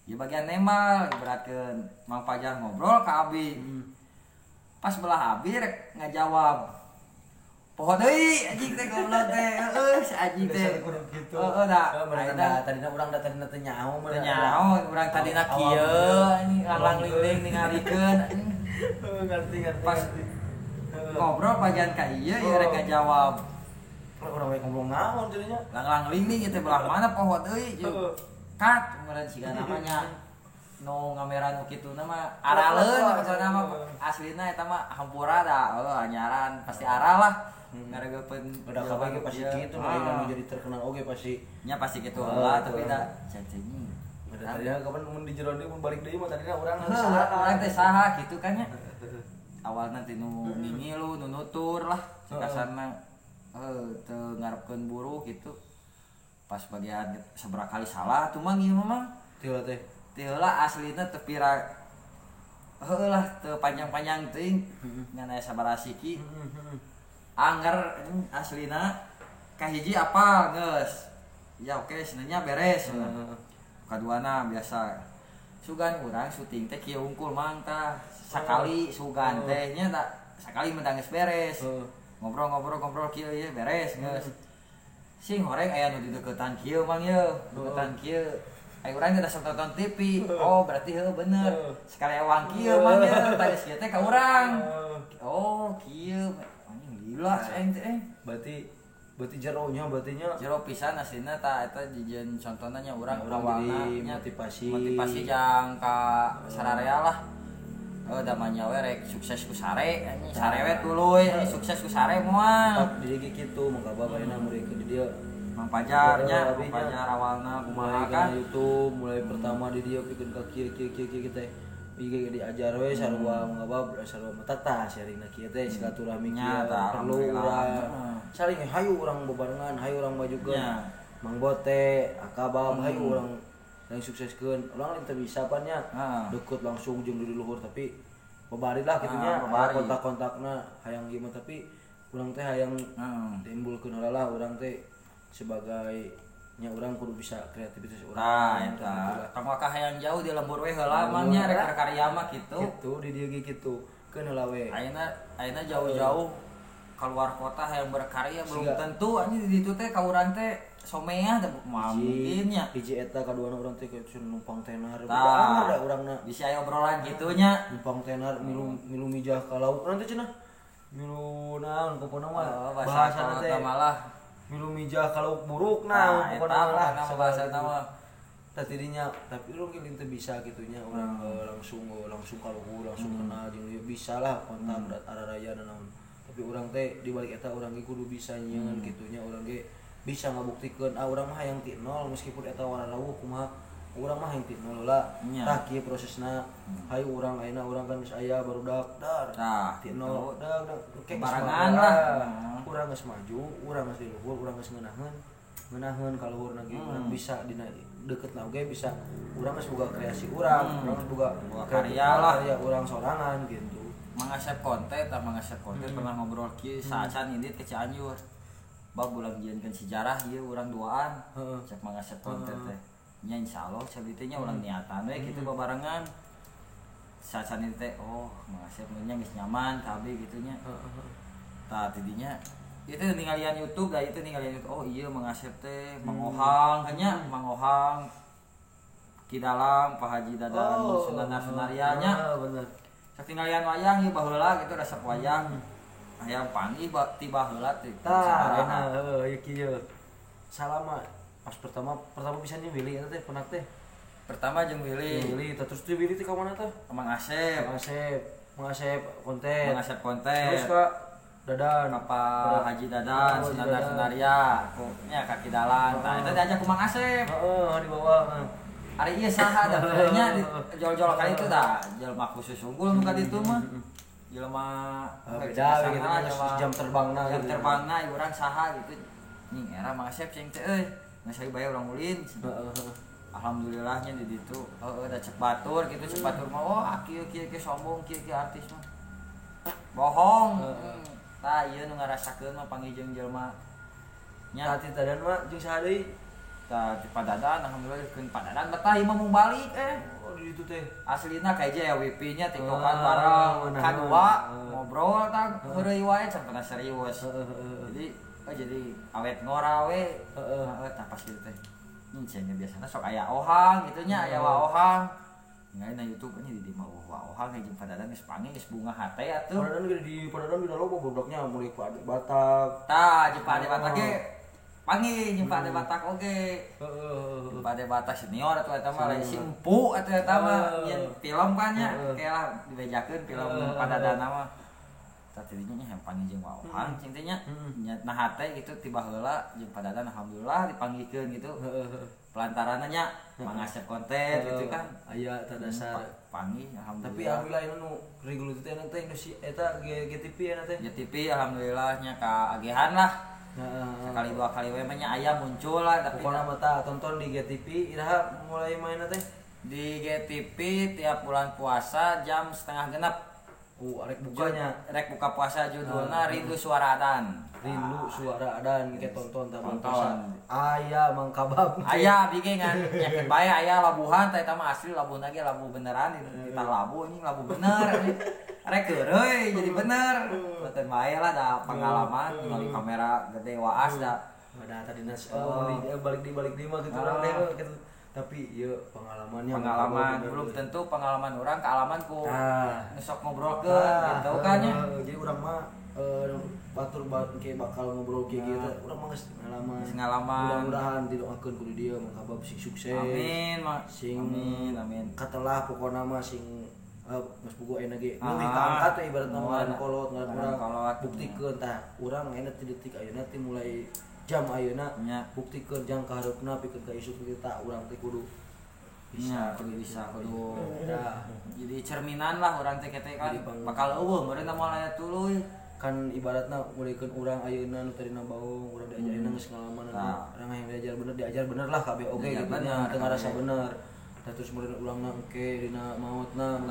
Ieu bagian nemal ibaratkeun Mang Pajar ngobrol ka abi. Pas belah abi rek ngajawab. Poho deui anjing teh goblok teh. Heueuh si anjing teh. Heeh da. Tadina urang da tadina teh nyaho meureun. Nyaho urang tadina kieu anjing lang ling ningalikeun. Heuh ngerti ngerti. Pas ngobrol bagian ka ieu ieu rek ngajawab. Urang we ngobrol naon jadinya? Lang ling ieu teh belah mana poho deui. Kat meureun siga namanya. Nu ngameran nu kitu na mah araleun maksudna mah aslina eta mah hampura da heuh anyaran pasti arah lah ngaregepeun udah kabeh ge pasti kitu nu jadi terkenal oge pasti nya pasti kitu heula tapi da cacing udah tadina kapan mun di jero deui mun balik deui mah tadina urang saha urang teh saha kitu kan nya awalna teh nu ngingilu nu nutur lah cekasarna heuh teu ngarepkeun buruh kitu pas bagian sabaraha kali salah tuh mah ieu mah teu teh teu lah aslina teu pira heuh lah teu panjang-panjang teuing ngan aya sabaraha siki angger aslina kahiji apal geus ya oke senenya beres kaduana biasa sugan urang syuting teh kieu hungkul mang tah sakali sugan teh nya tak sakali mah geus beres ngobrol-ngobrol kieu ieu beres geus sing horeng aya nu dideukeutan kieu mang ieu deukeutan kieu Ayo urang teh sok nonton TV. Oh, berarti heuh bener. Sekali ewang kieu mah nya, tadi kieu teh ka urang. Oh, kieu. Anjing lila aing teh. Berarti jero nya berarti nya. Jero pisan aslina tah eta dijieun contona nya urang awalna nya motivasi. Motivasi jang ka sararea lah. Oh, da mah nya we rek sukses ku sare anjing sare we tuluy sukses ku sare moal. Jadi kitu mangga babaeuna murid di dieu. Mang Pajarnya, Mang Pajar awalna kumaha kan YouTube mulai pertama di dia pikeun ka kieu kieu kieu kieu teh ieu diajar we sarua mangga sarua mata tah sharingna kieu teh silaturahmi kieu perlu urang saling hayu urang bebarengan hayu urang majukeun Mang Bote akabab hayu urang Lain sukseskeun. Urang lain teu bisa pan nya. Deket langsung jeung di luhur tapi babari lah kitu nya. Kontak-kontakna hayang ieu mah tapi urang teh hayang timbulkeun heula lah urang teh sebagai nya urang kudu bisa kreativitas urang. Tah eta. Tong wakah hayang jauh di lembur we heula mah nya rek karya mah kitu. Kitu di dieu ge kitu. Keun heula we. Ayeuna jauh-jauh keluar kota hayang berkarya belum tentu anjing di ditu teh ka urang teh someah teh moal mungkin nya. Hiji eta kaduana urang teh kitu numpang tenar. Beda da urangna. Bisa aya obrolan kitu nya. Numpang tenar milu mijah ka lauk nanti cenah. Milu naon pokona mah bahasana teh malah milu mijah kalau buruk nah pokona lah bahasana mah. Tah tidinya tapi urang ge teu bisa kitunya urang langsung ka luhur langsung kenal jeung ieu bisa lah kontak araraya dan naon. Tapi urang teh di balik eta urang ge kudu bisa nyieun kitunya urang ge bisa ngabuktikeun urang mah hayang ti nol meskipun eta wararawuh kumaha urang mah hayang ti nol heula. Tah kieu prosesna hayu urang ayeuna urang kan geus aya barudak dar ti nol dak barengan lah. Urang geus maju, urang geus di luhur, urang geus ngeunaheun ka luhurna ge urang bisa dina deket lah oge bisa urang geus boga kreasi urang, urang geus boga karya lah, karya urang sorangan gitu. Mangasep konten, tah mangasep konten pernah ngobrol kieu saacan indit ke Cianjur. Bab ulang jieunkeun sejarah ieu urang duaan. Cek mangasep konten teh. Nya insyaallah sabi teh nya urang niatan we kitu babarengan. Saacan indit teh oh mangasep nya geus nyaman kabeh kitu nya. Tah tidinya itu ninggalian YouTube da itu ninggalian YouTube oh iya Mangasep teh Mangohang nya Mangohang Ki Dalang Pak Haji Dadan Sunan Sunaria nya bener. Sok tinggalian wayang ieu baheula gitu resep wayang. Hayang panggih ti baheula teh. Tah heuh ieu kieu. Salama pas pertama pisan jeung Willy eta teh penak teh. Pertama jeung Willy. Willy tah terus teh Willy teh ka mana teh? Mang Asep. Mang Asep konten. Mang Asep konten. Terus ka Dadan, apa Haji Dadan, Sunan Sunaria, nya kaki dalang. Tah eta diajak ku Mang Asep. Heeh, dibawa. Ari ieu saha da nya jol-jol kali itu dah, jelema khusus unggul nu ka ditu mah. Jelema beda gitu jam terbangna jam terbangna urang saha gitu. Nying era Mang Asep cing teh euy, geus bae urang ulin. Alhamdulillahnya di ditu heeh da cek batur gitu, cek batur mah oh kieu kieu kieu sombong kieu kieu artis mah. Bohong. Tah ieu nu ngarasakeun mah panggih jeung jelema nya. Tah ti Dadan mah jeung saha deui? Tah ti Padadan alhamdulillah keun Padadan betah ieu mah mung balik Oh di ditu teh. Aslina kayak ya WP nya tiktokan bareng kadua ngobrol tah heureuy wae can pernah serius. Jadi jadi awet ngora we. Heeh tah pas kitu teh. Nya biasana sok aya ohang kitu nya aya waohang. Ninggalin na YouTube ini di mah wah ohang jeung Padadan geus panggih geus bunga hate atuh. Padadan ge di Padadan udah loba budaknya mulai ku Ade Batak. Tah jeung Pak Ade Batak ge panggih jeung Pak Ade Batak oge. Heeh. Pak Ade Batak senior atuh eta mah lain si empu atuh eta mah nyeun film kan nya kayak lah dibejakeun film Padadan mah. Tah tidinya nya panggih jeung waohang cing teh nya. Nya nah hate gitu tiba heula jeung Padadan alhamdulillah dipanggihkeun gitu. Pelantarannya nya Mangasep konten gitu kan aya eta dasar panggih alhamdulillah. Tapi alhamdulillah nu reguler teh eta teh eta GTV eta teh GTV alhamdulillah nya ka agehan lah. Sekali dua kali we mah nya aya muncul lah tapi pokona mah tah tonton di GTV iraha mulai main teh di GTV tiap bulan puasa jam 5:30. Arek bukanya rek buka puasa judulna Rindu Suara Adan. Rindu Suara Adan ke tonton tah puasa. Aya Mang Kabab. Aya bieu ngan nyakeun bae aya labuhan tah eta mah asli labuhna ge labuh beneran di tah labu anjing labu bener. Rek heureuy jadi bener. Boten bae lah da pengalaman ningali kamera gede waas da. Da tadina balik di mah gitu urang teh gitu. Tapi ieu pengalamannya pengalaman belum tentu pengalaman orang kealamanku nu sok ngobrolkeun gitu kan nya. Jadi urang mah batur ke bakal ngobrol kieu kieu teh urang mah geus ngalaman. Mudah-mudahan didoakeun ku di dieu Mang Kabab sing sukses. Amin, sing amin amin. Katelah pokona mah sing geus puguh ayeuna ge leuwih kaangkat we ibaratna ngaran kolot ngaran urang buktikeun tah urang ayeuna ti detik ayeuna ti mulai jam ayeuna buktikeun jang ka hareupna pikeun ka isuk kita urang teh kudu bisa kudu. Jadi cerminan lah urang teh kan bakal eueuh meureun moal aya tuluy. Kan ibaratna mulikeun urang ayeuna nu tadina baong urang diajarina geus ngalaman urang hayang diajar bener diajar bener lah kabeh oge gitu nya teu ngarasa bener. Tah terus meureun urangna engke dina maotna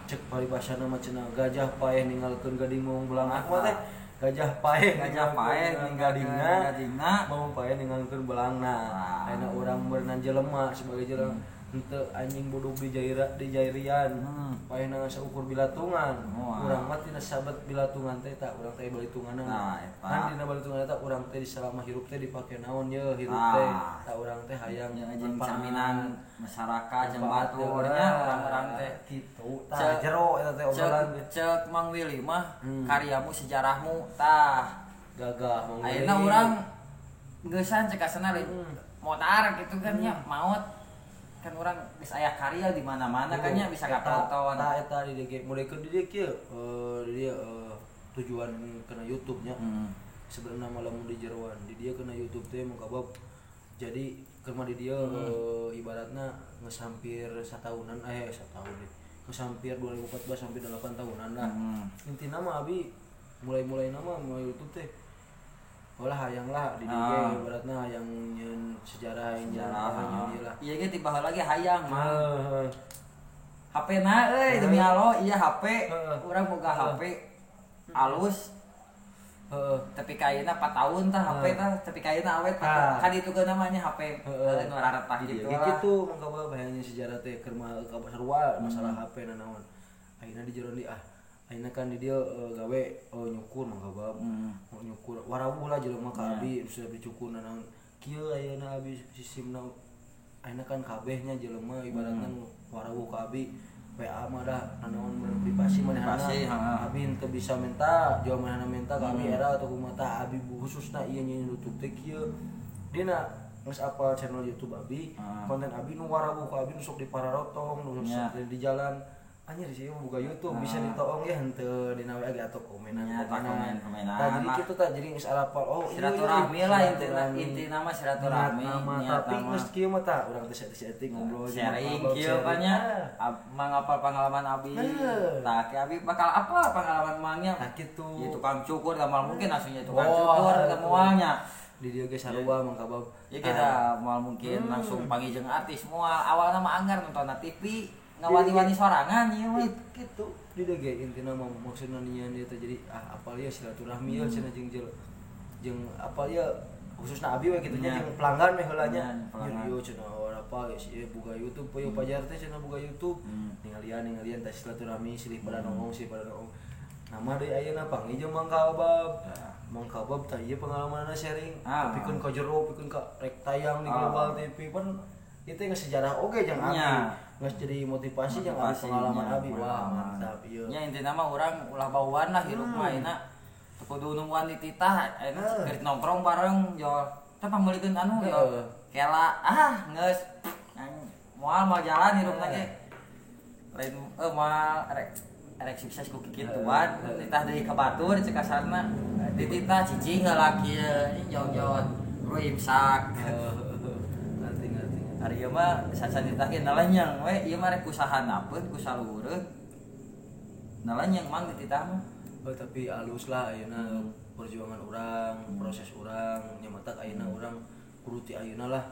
cek paribasana mah cenah gajah paeh ninggalkeun gading maung belang kumaha teh gajah paeh ninggalkeun gadingna maung paeh ninggalkeun belangna. Ayeuna urang meureun jelema sebagai jelema henteu anjing bodog di jairian paehna saukur bilatungan urang mah tina sabet bilatungan teh tah urang teh balitunganna kan dina balitungan eta urang teh selama hirup teh dipake naon ye hirup teh tah urang teh hayang jeung cerminan masyarakat jeung batur nya urang-urang teh kitu tah jero eta teh obrolan cek Mang Willy mah karyamu sejarahmu tah gagah Mang Willy ayeuna urang geusan cek asana motar kitu kan nya maot kan orang bisa aya karya di mana-mana kan nya bisa katonton. Tah eta di dieu mulai ke di dieu kieu di dieu tujuan kena YouTube nya. Sebenarnya malah mun di jeroan di dieu kena YouTube teh mung kabab jadi keur mah di dieu ibaratna geus hampir satahunan satahun deh. Geus hampir 2014 sampai 8 tahunan lah. Intina mah abi mulai-mulai nama mulai YouTube teh olah hayang lah di dieu ibaratna hayang nyeun sejarah nyeun ieu lah. Ieu ge tiba lagi hayang mah. HP na euy demi Allah ieu HP urang boga HP alus. Tapi kaina 4 tahun tah HP tah tapi kaina awet kan itu ke namanya HP nu raretah kitu lah. Kitu mangka bae hayang sejarah teh keur mah sarua masalah HP na naon. Ayeuna di jero di ayeuna kan di dieu gawe nyukur mangga bab nyukur warawuh lah jelema ka abi sudah dicukur naon kieu ayeuna abi sistemna ayeuna kan kabehnya jelema ibaratna warawuh ka abi WA mah dah nanaon privasi manehna abi henteu bisa minta jauh manehna minta ka abi era atau kumaha tah abi khususna ieu nyeun YouTube teh kieu dina geus apal channel YouTube abi konten abi nu warawuh ka abi nu sok dipararotong nu sok di jalan anjir sih buka YouTube bisa ditoong ya henteu dina WA ge atau komenan komenan. Tah jadi kitu tah jadi geus arapal oh silaturahmi lah intina mah silaturahmi tapi geus kieu mah tah urang teh saeutik ngobrol sharing kieu kan nya mangapal pengalaman abi tah ke abi bakal apa pengalaman mangnya tah kitu ieu tukang cukur da moal mungkin langsung nya tukang cukur da moalnya di dieu ge sarua mangka bab ieu kita moal mungkin langsung panggih jeung artis moal awalna mah anggar nonton TV ngawani-wani sorangan ieu mah kitu di dieu ge intina mah maksudna nyian dieu teh jadi apal ieu silaturahmi ieu cenah jeung jeung apal ieu khususna abi we kitu nya jeung pelanggan we heula nya ieu cenah apal ieu buka YouTube ieu pajar teh cenah buka YouTube ningalian teh silaturahmi silih pada nongong nama deui ayeuna panggih jeung Mang Kabab Mang Kabab tah ieu pengalamanna sharing pikeun ka jero pikeun ka rek tayang di Global TV pan ieu teh sejarah oge jeung abi geus jadi motivasi jeung abi pengalaman abi wah mantap ieu nya intina mah urang ulah bauan lah hirup mah ayeuna teu kudu nungguan dititah ayeuna keur nongkrong bareng jol teh pangmeulikeun anu yo kela geus moal moal jalan hirupna ge lain moal rek sukses ku kikituan dititah deui ka batur cek kasarna dititah cicing heula kieu jauh-jauh bro imsak. Ari ieu mah sacan ditah ge nalanyang we ieu mah rek kusaha napeun kusaluhureun nalanyang mang dititah mah. Oh tapi alus lah ayeuna perjuangan urang, proses urang nya matak ayeuna urang kudu ti ayeuna lah.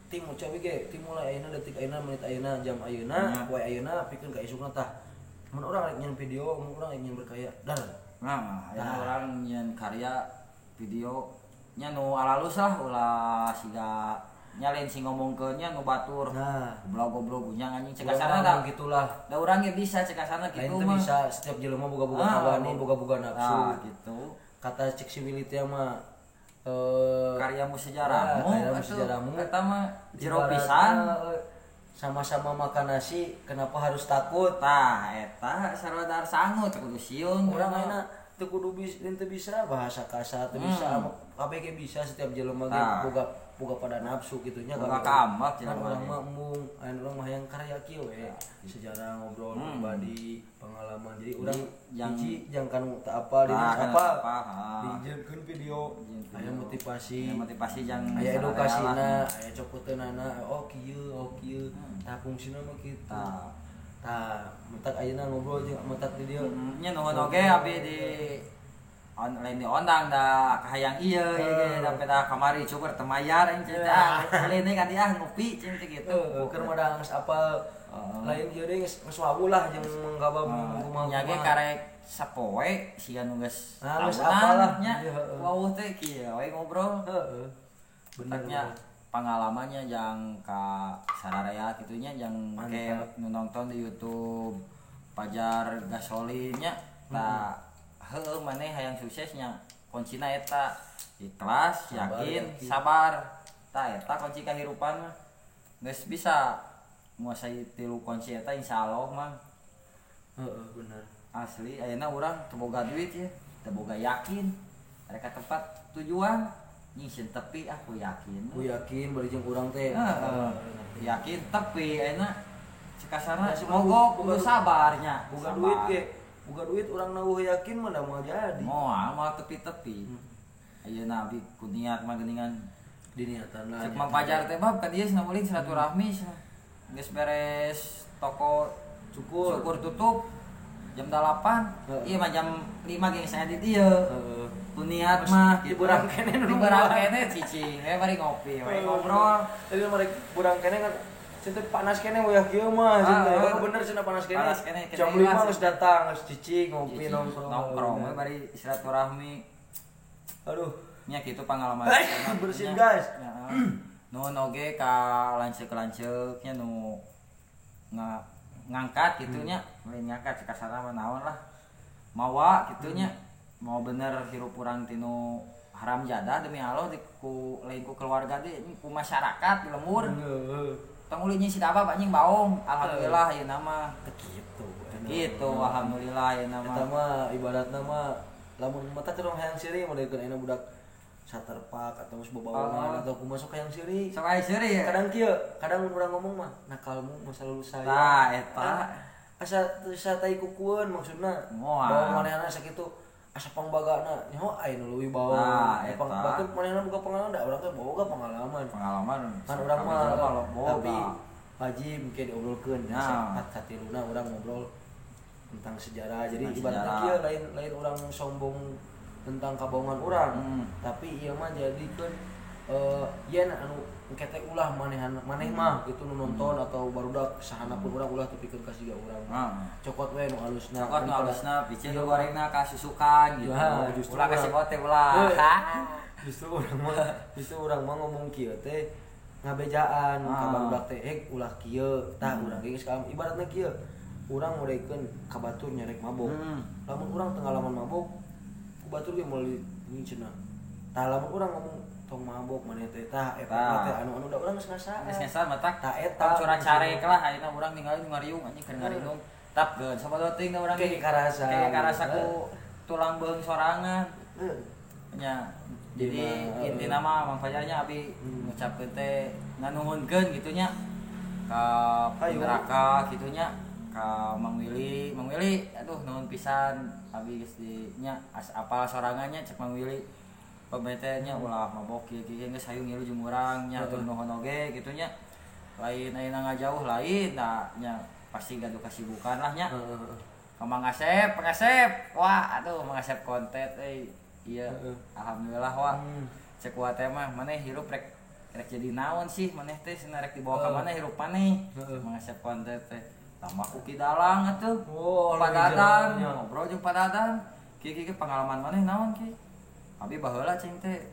Ti muca we ge ti mulai ayeuna detik ayeuna menit ayeuna jam ayeuna poe ayeuna pikeun ka isukna tah. Mun urang rek nyeun video, mun urang rek nyeun berkarya, dar. Nah, ayeuna urang nyeun karya video nya nu alalus lah ulah siga nya lain sing ngomongkeun nya nu batur. Nah, goblok-goblok unyang anjing cek kasarna tah gitulah. Da urang ge bisa cek kasarna kitu mah. Bisa setiap jelema boga-boga kawani, boga-boga nafsu. Nah, gitu. Kata cek si Willy teh mah karyamu sejarahmu, karyamu sejarahmu eta mah jero pisan. Sama-sama makan nasi, kenapa harus takut? Tah eta sarua dar sangu teu kudu sieun. Urang ayeuna teu kudu teu bisa bahasa kasar, teu bisa kabeh ge bisa setiap jelema ge boga pada nafsu kitu nya boga kamat jelema urang mah embung aya urang mah hayang karya kieu we sejarah ngobrol pribadi pengalaman jadi urang hiji jang kanu teu apal dina apa dijieunkeun video aya motivasi jang aya edukasina aya copoteunana oh kieu tah fungsina mah kitu tah mentak ayeuna ngobrol jeung mentak di dieu nya nuhun oge abi di Lain diondang da kahayang ieu ieu da peda kamari cukur teu mayar aing teh ah ulin ka dieu ngopi cing teh kitu. Keur mah da geus apal lain ieu deui geus wawu lah jeung manggabab kumaha. Nya ge karek sapoe siga nu geus geus apal lah nya. Wawu teh kieu we ngobrol. Heeh. Bener nya pengalamannya yang ka sararea kitu nya yang ke nu nonton di YouTube Pajar Gasolinnya tah heueuh maneh hayang suksesnya kuncina eta ikhlas, yakin, sabar. Tah eta kunci kahirupan mah. Geus bisa nguasai tilu kunci eta insyaallah mah. Heeh, bener. Asli ayeuna urang teu boga duit ya, teu boga yakin. Mereka tempat tujuan nyingsin tepi aku yakin. Ku yakin bari jeung urang teh. Heeh. Yakin tepi ayeuna cekasarna mogok kudu sabarnya. Boga duit ge. Boga duit urang nauh yakin mah da moal jadi. Moal moal tepi-tepi. Ayeuna abdi ku niat mah geuningan diniatan lah. Cek Mang Pajar teh bab ka dieu cenah ulin silaturahmi cenah. Geus beres toko cukur tutup jam 8. Ieu mah jam 5 ge saya di dieu. Heeh. Ku niat mah di burang keneh di burang keneh cicing we bari ngopi we ngobrol. Tadi mah burang keneh kan cenah panas keneh wayah kieu mah cenah. Bener cenah panas keneh. Jam 5 geus datang geus cicing ngopi nongkrong. Nongkrong we bari silaturahmi. Aduh, nya kitu pengalaman. Bersin guys. Nuhun oge ka lanceuk-lanceuk nya nu ngangkat kitu nya, lain ngangkat cekasana mah naon lah. Mawa kitu nya. Mau bener hirup urang tinu haram jadah demi Allah di ku lain ku keluarga deui ku masyarakat di lembur. Tong ulin si dabab anjing baong. Alhamdulillah ieu nama teu kitu. Kitu alhamdulillah ieu nama. Eta mah ibaratna mah lamun mata keur hayang seuri modelkeun ayeuna budak saterpak atau geus bobaongan atau kumaha sok hayang seuri. Sok hayang seuri ya. Kadang kieu, kadang urang ngomong mah nakalmu masa lalu saya. Tah eta asa asa tai kukueun maksudna. Bawa manehna sakitu asa pangbagana nyaho aya nu leuwih bawa. Nah, eta batur manehna boga pengalaman da urang teh boga pengalaman. Pengalaman kan urang mah tapi wajib ke diobrolkeun nah. Sapat katiluna urang ngobrol tentang sejarah. Jadi ibaratnya kieu lain urang sombong tentang kabohongan urang, tapi ieu mah jadikeun yen anu engke teh ulah maneh mah gitu nu nonton atau barudak sahana pun urang ulah tepikeun ka siga urang. Cokot we nu alusna. Cokot nu alusna piceun nu gorengna kasusukan gitu. Ulah ka si teh ulah. Justru urang mah ngomong kieu teh ngabejaan ka barudak teh hek ulah kieu tah urang ge geus ibaratna kieu. Urang ngorekeun ka batur nyarek mabok. Lamun urang teu ngalaman mabok ku batur ge moal ini cenah. Tah lamun urang ngomong tong mabok maneh teh tah eta teh anu-anu da urang geus ngasaan. Geus ngasaan matak tah eta curah carek lah ayeuna urang ningali nu ngariung anjing keur ngariung. Tap geun sabada teuing da urang ge karasa. Ke karasa ku tulang beung sorangan. Nya jadi intina mah Mang Fajarnya abi ngucapkeun teh nganuhunkeun kitu nya ka neraka kitu nya ka Mang Willy. Mang Willy aduh nuhun pisan abi geus di nya apal sorangannya cek Mang Willy. Pebete nya ulah mabok kieu kieu geus hayu ngilu jeung urang nya atur nuhun oge kitu nya. Lain ayeuna ngajauh lain da nya pasti gaduh kasibukan lah nya. Ka Mang Asep, Mang Asep. Wah, aduh Mang Asep konten euy. Iya, alhamdulillah wah. Cek wa teh mah maneh hirup rek jadi naon sih maneh teh cenah rek dibawa ka mana hirup maneh. Mang Asep konten teh tambah ku Ki Dalang atuh. Oh, Padadan, ngobrol jeung Padadan. Kieu kieu pengalaman maneh naon ki? Abi baheula cing teh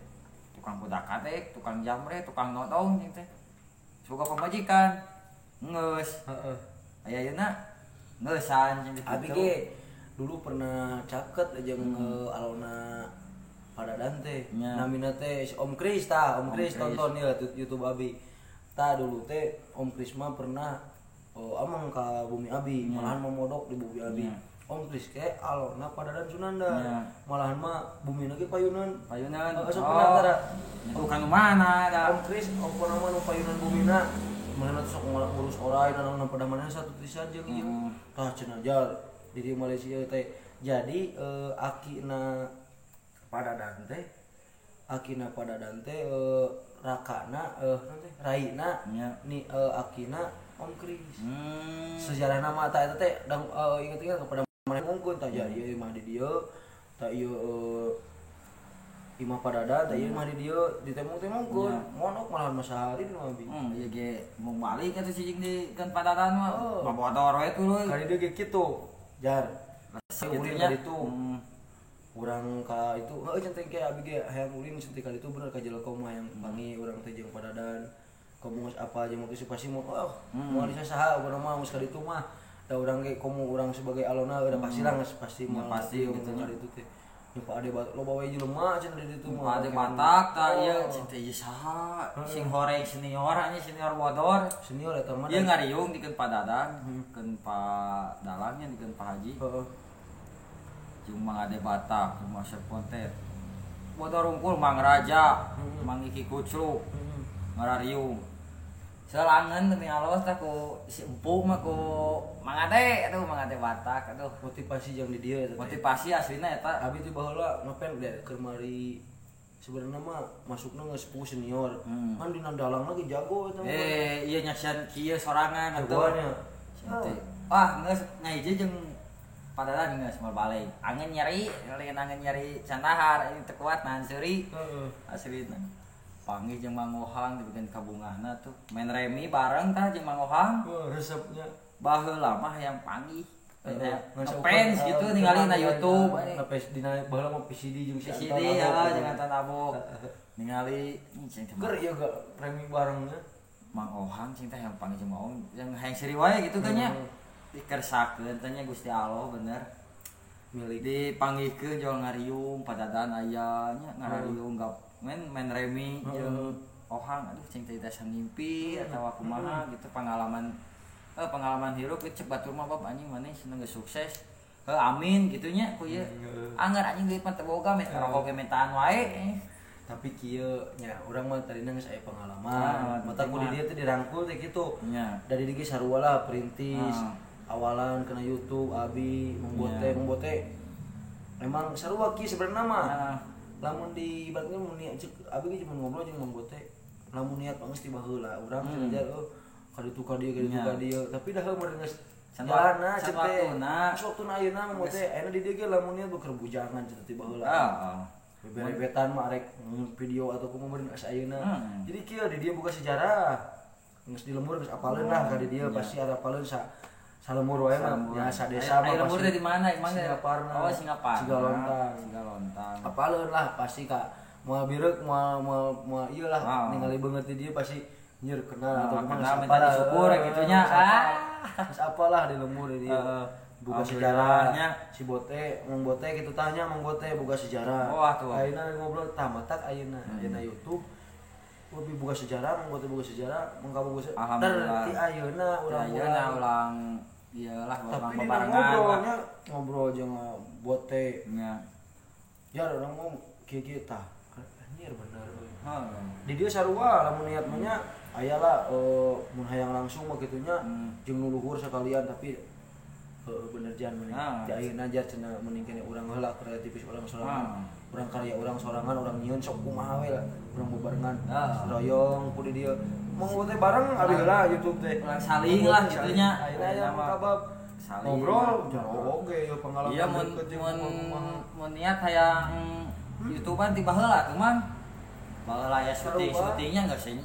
tukang kudak-katik, tukang jamre, tukang notong cing teh. Suka pamajikan. Geus. Heeh. Aya ayeuna ngeusan cing Abi ge dulu pernah caket jeung alona Padadan teh. Namina teh Om Kris tah, Om Kris tonton ya YouTube abi. Tah dulu teh Om Kris mah pernah amang ka bumi abi, malahan memodok di bumi abi. Om Kris ke alona Padadan Sunanda. Malahan mah bumi lagi payunan. Payunan. Sok pernah bukan mana da. Om Kris opona mah nu payunan bumina. Mana sok ngurus orai naon pada mana satu pisan jeung ieu. Tah cenah jal di Malaysia teh. Jadi akina Padadan teh rakana raina ni akina Om Kris. Sejarah nama ta eta teh ingat-ingat kepada maneh mungkin tah jadi ieu mah di dieu Tah ieu imah Padada tah ieu mah di dieu ditembong-tembongkeun. Monok malahan mah sahari di abi. Ieu ge mung balik atuh cicing di kan Padadan mah. Babodor we tuluy. Kali dieu ge kitu. Jar. Ulin ka ditu. Urang ka itu heuh centeng ke abi ge hayang ulin centeng ka ditu bener ka Jelkom mah hayang pangi urang teh jeung Padadan. Komo geus apa jeung geus pasti mau moal bisa saha urang mah geus ka ditu mah. Da urang ge komo urang sebagai alona udah pasti lah geus pasti moal pasti gitu ka ditu teh. Jeung Pak Ade loba we jelema cenah di ditu mah. Pak Ade Batak tah ieu centeng ieu saha sing horeng senior nya senior bodor. Senior eta mah. Ieu ngariung dikeun Padadan, keun Pak Dalangnya dikeun Pak Haji. Heeh. Jeung Mang Ade Batak, jeung Masep Kontet. Bodor unggul Mang Raja, Mang Iki Kucluk. Ngarariung. Selangan demi Allah tah ku si empu mah ku Mang Ade, aduh Mang Ade Batak aduh. Motivasi jeung di dieu eta. Motivasi aslina eta. Abi teh baheula ngapen deh keur mari sebenarnya mah masukna geus puguh senior. Kan dina dalang lagi jago eta mah. Ieu nyaksian kieu sorangan atuh. Wah, geus ngahiji jeung Padadan geus moal balik. Angen nyeri, lain angen nyeri candahar ini teu kuat nahan seuri. Heeh. Aslina. Panggih jeung Mang Ohang dibikin kabungahna tuh. Main remi bareng tah jeung Mang Ohang. Wah, resepnya. Baheula mah yang panggih. Ngefans gitu ningali na YouTube. Ngefans dina baheula mah PCD jeung si Anton. PCD ya jeung Anton Abok. Ningali cing teh. Ger ieu gak remi barengnya. Mang Ohang cing teh yang panggih jeung Mang Ohang yang hayang seuri wae gitu kan nya. Dikersakeun teh nya Gusti Allah bener. Milik dipanggihkeun jual ngariung Padadan aya nya ngarariung gak main remi jeung Ohang aduh cing teh dasa ngimpi atawa kumaha gitu pengalaman pengalaman hirup cek batur mah bab anjing maneh seneng geus sukses heuh amin kitu nya ku ieu anggar anjing duit mah teu boga meh rokok ge mintaan wae tapi kieu nya urang mah tadina geus aya pengalaman mata ku di dieu teh dirangkul teh kitu dari dieu sarua lah perintis awalan kena YouTube abi mongbote emang sarua kieu sebenarnya mah lamun di ibaratnya mun niat cek abi ge cuma ngobrol jeung mongbote lamun niat geus ti baheula urang cenah oh ka ditu ka dieu ka dieu tapi dah meureun geus jalana cek teh waktuna ayeuna mongbote ayeuna di dieu ge lamun niat beker bujangan cenah ti baheula beberebetan mah arek video atau kumaha meureun geus ayeuna jadi kieu di dieu buka sejarah geus di lembur geus apaleun lah ka di dieu pasti apaleun sa salemur wae mah ya sadesa mah pasti. Lembur di mana emang? Singaparna. Oh, Singaparna. Cigalontang. Apaleun lah pasti ka moal bireuk moal moal ieu lah ningali beungeut di dieu pasti nyeur kenal atau kumaha minta disyukur kitu nya. Geus apalah di lembur di dieu. Buka sejarahnya si Bote, Mang Bote kitu tah nya Mang Bote buka sejarah. Wah tuh. Ayeuna ngobrol tah matak ayeuna. Ayeuna YouTube lebih buka sejarah, Mang Bote buka sejarah, Mang Kabu buka sejarah. Ti ayeuna urang ulang iyalah tapi dina ngobrolnya ngobrol jeung Bote nya. Ya urang mau kieu-kieu tah. Anjir bener euy. Di dieu sarua lamun niat mah nya aya lah mun hayang langsung mah kitu nya jeung nu luhur sekalian tapi bener jan mending ti ayeuna jar cenah mending kene urang heula kreativis urang sorangan. Urang karya urang sorangan urang nyieun sok kumaha we lah urang bebarengan. Royong ku di dieu. Mang Bote bareng abi heula YouTube teh. Urang saling lah kitu nya. Ayeuna aya kabab ngobrol jauh oge ieu pengalaman. Iya mun niat hayang YouTubean ti baheula tuh Mang. Baheula aya syuting-syutingnya geus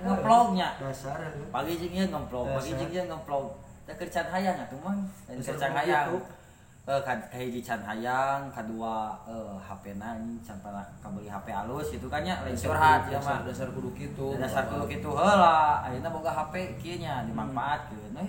ngevlognya. Dasar pagi jeung ieu ngevlog, pagi jeung ieu ngevlog. Teh keur can hayang atuh Mang. Keur can hayang. Kahiji can hayang, kadua HP-na anjing can pernah kabeli HP alus gitu kan nya lain curhat ieu mah. Dasar kudu kitu. Dasar kudu kitu heula. Ayeuna boga HP kieu nya dimanfaatkeun we.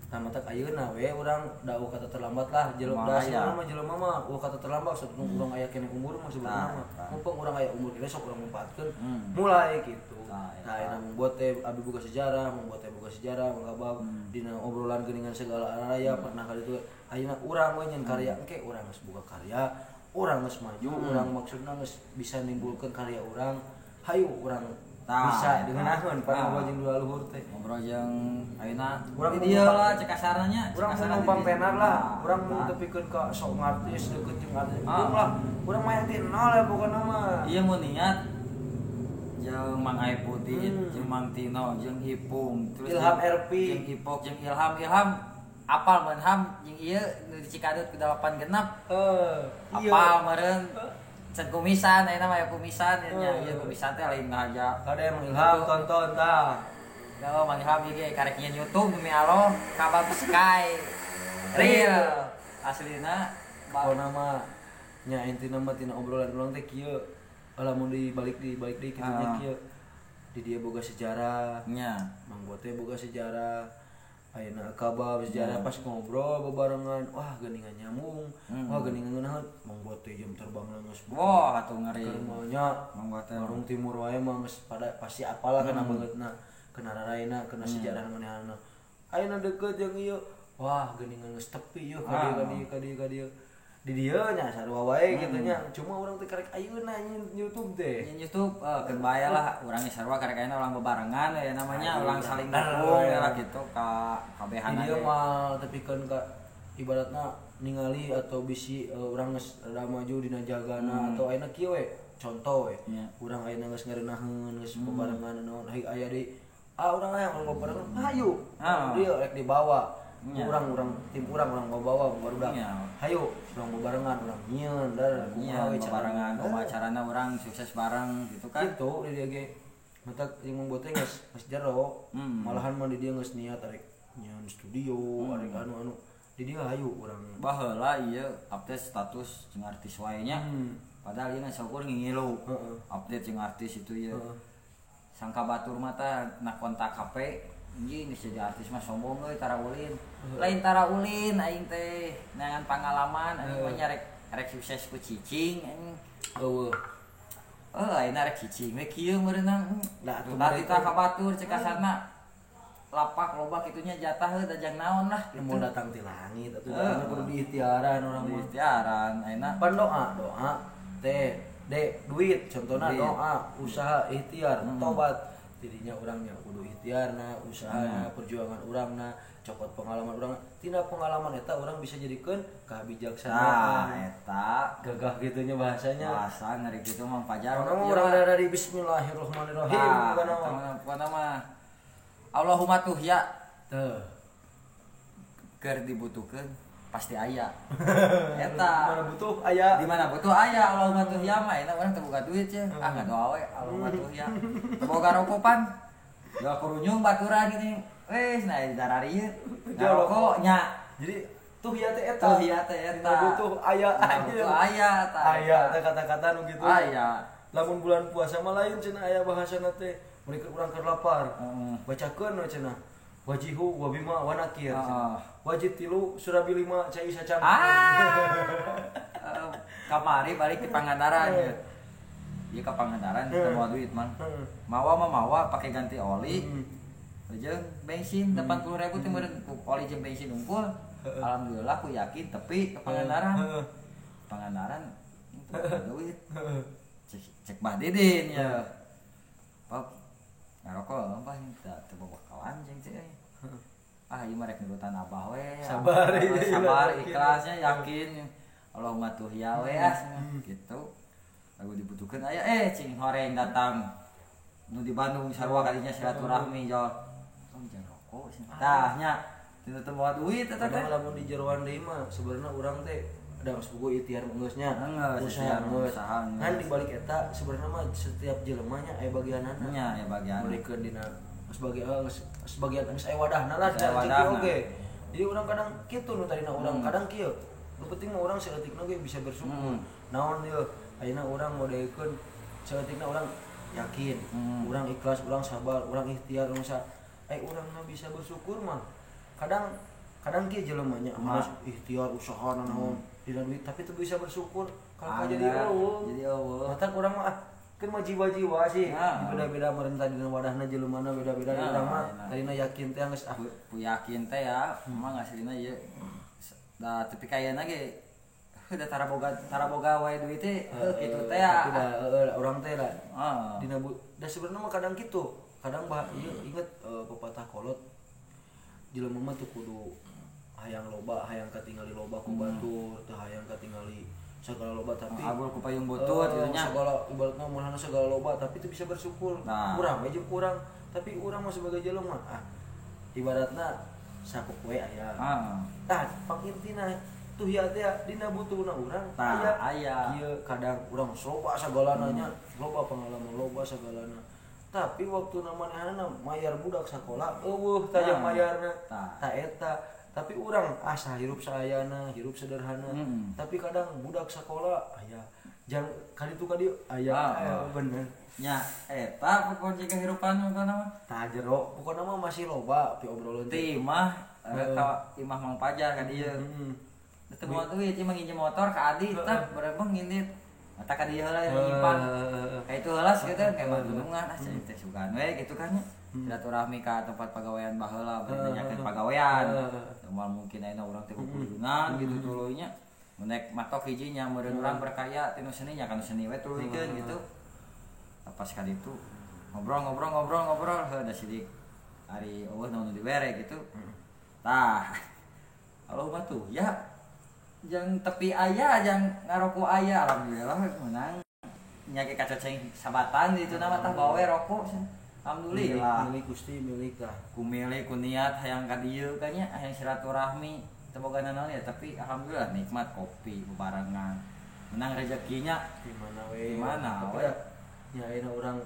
Nah matak ayeuna we urang da eueuh kata terlambat lah jelema da mah jelema mah eueuh kata terlambat sok urang aya keneh umur mah sebenarnya mah. Mumpung urang aya umur keneh sok urang manfaatkeun mulai gitu. Nah ayeuna Mang Bote abi buka sejarah, Mang Bote buka sejarah, Mang Kabab dina obrolan geuningan segala araya pernah kali itu ayeuna urang we nyen karya engke urang geus buka karya, urang geus maju, urang maksudna geus bisa nimbulkeun karya urang. Hayu urang bisa dieunaheun pan ngobrol jeung dua luhur teh. Ngobrol jeung ayeuna urang di dieu lah cek kasarna nya. Urang mau numpang tenar lah, urang mau tepikeun ka sok artis deukeut jeung artis. Lah, urang mah yang ti nol ya pokona mah. Iya mun niat jeung Mang Aep Putih, jeung Mang Tino, jeung Ipung, terus Ilham RP, jeung Ipok, jeung Ilham. Apal Menham jeung ieu nu di Cikadut ku 8 genep. Apal meureun can kumisan ayeuna mah aya kumisan nya ieu kumisan teh lain ngaja. Kade Mang Ilham tonton tah. Da Mang Ilham ieu ge karek nyeun YouTube demi Allah kabab Sky real aslina pokona mah nya intina mah tina obrolan urang teh kieu lamun dibalik deui kitu nya kieu. Di dia boga sejarah nya. Mang Bote boga sejarah. Ayeuna kabab sejarah pas ngobrol bebarengan wah geuningan nyambung wah geuningan ngeunaheun Mang Bote jam terbangna geus wah atuh ngeri nya Mang Bote Warung Timur wae mah geus pada pasti apalah kana beungeutna kana raraina kana sejarah manehna ayeuna deukeut jeung ieu wah geuningan geus tepi ieu ka dieu ka dieu ka dieu di dieu nya sarua wae kitu nya cuma urang teh karek ayeuna YouTube teh nyin YouTube keun bae lah urang ge sarua karek ayeuna urang bebarengan ya namanya urang saling dukung ya lah kitu ka kabehanna di dieu mah tepikeun ka ibaratna ningali atau bisi urang geus rada maju dina jagana atau ayeuna kieu we contoh we urang ayeuna geus ngareunaheun geus bebarengan naon aya deui ah urang aya urang bebarengan hayu dieu rek dibawa urang tim urang bawa barudak hayu urang bebarengan urang nyieun dar kumaha we bebarengan kumaha carana urang sukses bareng gitu kan kitu di dieu ge matak jeung Mang Bote geus jero malahan mah di dieu geus niat arek nyieun studio arek anu-anu di dieu hayu urang baheula ieu update status jeung artis wae nya padahal ieu saukur ngingilu update jeung artis itu ieu sangka batur mah tah na kontak HP anjing geus jadi artis mah sombong euy tara ulin. Lain tara ulin aing teh neangan pangalaman aing mah nya rek sukses ku cicing anjing. Eueuh. Ayeuna rek cicing we kieu meureunang. Da atuh tah ka batur cek kasarna lapak loba kitunya jatah heuh dajang naon lah gitu. Mau datang ti langit atuh anu kudu diikhtiaran urang mah. Diikhtiaran ayeuna pan doa doa teh de duit contohna doa usaha ikhtiar tobat dirinya orangnya kudu ikhtiarna usahana perjuangan urangna cokot pengalaman urang tina pengalaman eta urang bisa jadikeun kabijaksanaan eta gagah kitu nya bahasanya bahasa ngeri kitu Mang Fajar urang dari bismillahirrahmanirrahim bukan mah Allahumma tuhya teu keur dibutuhkeun pasti aya eta di mana butuh aya di mana butuh aya Allahumma tuhya mah eta urang teu boga duit cenah ah ngadoa we Allahumma tuhya teu boga rokopan jual kurunyung baturan gini wes nah darari ieu ngarokok nya jadi tuhya teh eta tuhya teh eta butuh aya butuh aya ta aya teh kata-kata nu kitu aya lamun bulan puasa mah lain cenah aya bahasana teh mereka urang keur lapar bacakeun we cenah wajihu wabima wanakir wajib tilu surabi 5 cai sacang kamari balik ke Pangandaran ya ieu ka Pangandaran teu mawa duit mang mawa mah mawa pake ganti oli jeung bensin 80.000 teh meureun oli jeung bensin unggul alhamdulillah ku yakin tepi ke Pangandaran Pangandaran teu duit cek Bah Didin ya pap ngarokok apa teu boga kawan jeung teh ah ieu mah rek nurutan abah we sabar sabar ikhlasnya yakin Allahumma tuhya we ah gitu lagu dibutuhkeun aya cing horeng datang nu di Bandung sarua kalinya silaturahmi jol tong jeung rokok tah nya teu teu bawa duit eta teh lamun di jeroan deui mah sebenarnya urang teh da geus boga ikhtiar geus nya usaha ngan di balik eta sebenarnya mah setiap jelema nya aya bagianana nya aya bagian merikeun dina sebagian geus aya wadahna lah rezeki oge. Jadi urang kadang kitu nu tadina urang kadang kieu. Nu penting mah urang saeutikna ge bisa bersyukur. Naon ieu ayeuna urang modekeun saeutikna urang yakin, urang ikhlas, urang sabar, urang ikhtiar, urang usaha. Urangna bisa bersyukur mah. Kadang kadang kieu jelema nya harus ikhtiar usaha naon dina duit tapi teu bisa bersyukur kalau jadi eueuh. Jadi eueuh. Matak urang mah kan mah jiwa-jiwa sih beda-beda meureun tadina wadahna jelemana beda-beda urang mah tadina yakin teh geus ah ku yakin teh ya emang aslina ieu da tepi kayeuna ge da tara boga wae duit teh kitu teh ya tapi da heueuh urang teh lah dina da sebenarnya mah kadang kitu kadang bah ieu inget pepatah kolot jelema mah teu kudu hayang loba hayang katingali loba ku batur teu hayang katingali segala loba tapi agul ku payung butut kitu nya segala ibaratna mulana segala loba tapi teu bisa bersyukur nah. Urang we jeung kurang tapi urang mah sebagai jelema ah ibaratna Sapopoe aya. Tah pangintina tuh ya teh dina butuhna urang aya. Kieu kadang urang loba sagalana nya, loba pengalaman loba sagalana. Tapi waktu manehna mayar budak sakola eueuh tah jeung mayarna. Tah eta. Tapi urang asa hirup saayana, hirup sederhana. Tapi kadang budak sakola aya jang kali tu ka dieu aya bener. Nya eta pokona kehidupan pokona mah. Tah jero pokona mah masih loba pi obrolan teh. Imah ka imah Mang Pajar ka dieu. Teu moal duit ieu mah nginjem motor ka Adi tah berebeng ngindit. Mata ka dieu heula nyimpan. Ka itu heula kitu kayak mah gunungan ah cai teh sugan we gitu kan nya. Silaturahmi ka tempat pagawean baheula bari nanyakeun pagawean. Moal mungkin ayeuna urang teh kukudunan gitu tuluy nya. Mun naik matok hiji nya meureun urang berkarya tinu seni nya kana seni we tuluykeun gitu. Pas ka ditu ngobrol heuh da sidik ari eueuh naon nu dibere gitu. Tah. Halo batu ya jang tepi aya jang ngaroko aya alhamdulillah menang nya ke kacoceng sabatan di itu nama tah bawa we rokok alhamdulillah milik Gusti milik tah ku milik ku niat hayang ka dieu ka nya hayang silaturahmi teu boga nanaon ya tapi alhamdulillah nikmat kopi bebarengan menang rezekinya di mana we di mana we nya ayeuna urang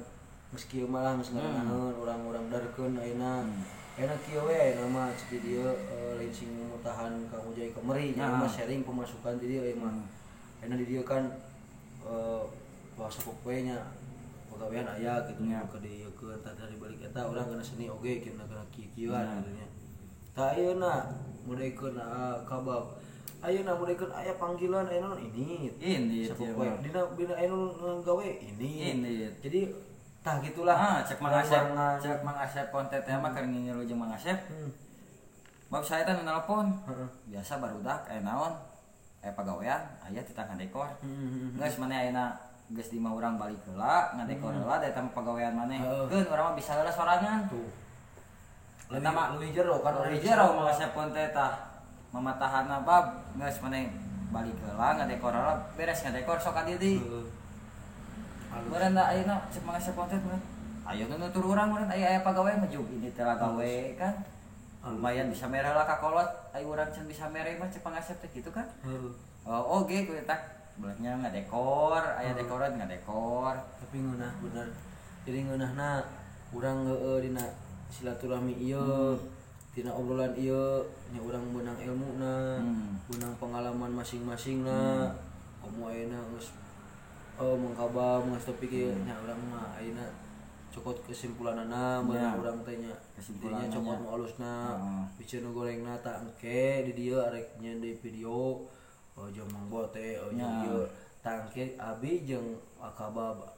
geus kieu mah lah geus ngarenaheun urang-urang darkeun ayeuna enak kieu we ayeuna mah cek di dieu lain sing mutahan ka Ujai ka Meri nya mah sharing pemasukan di dieu mah. Ayeuna di dieu kan bahasa popoe nya pagawean aya kitu ka dieukeun tah dari balik eta urang kana seni oge kena kana kieu-kieuan kitu nya. Tah ayeuna modekeun kabab ayeuna modekeun aya panggilan ayeuna ini sapopoe dina dina ayeuna gawe ini. Jadi tah gitulah. Cek Mang Asep, konten teh mah keur ngingilu jeung Mang Asep. Bab saya teh nu nelpon. Biasa barudak aya naon? Aya pagawean, aya titah ngadekor. Geus maneh ayeuna geus di mah urang balik heula, ngadekor heula da eta mah pagawean maneh. Keun urang mah bisa heula sorangan. Tuh. Eta mah leuwih jero kan leuwih jero Mang Asep konten tah. Mamatahana bab geus maneh balik heula ngadekor heula, beres ngadekor sok ka dieu deui. Meureun da ayeuna cek Mang Asep konten meureun. Ayo nu nutur urang meureun aya aya pagawe mah jug ini teh gawe kan. Lumayan bisa mere lah ka kolot, aya urang can bisa mere mah cek Mang Asep teh kitu kan. Heeh. Oh oge ku eta belahnya ngadekor, aya dekoran ngadekor. Tapi ngeunah bener. Jadi ngeunahna urang heueuh dina silaturahmi ieu, dina obrolan ieu nya urang meunang ilmuna, meunang pengalaman masing-masingna. Komo ayeuna geus mengkabab geus tepi kieu nya urang mah ayeuna cokot kesimpulanana meunang urang teh nya kesimpulanna cokot nu alusna piceun nu gorengna tah engke di dieu arek nyeun deui video jeung Mang Bo teh jeung ieu tah engke abi jeung akabab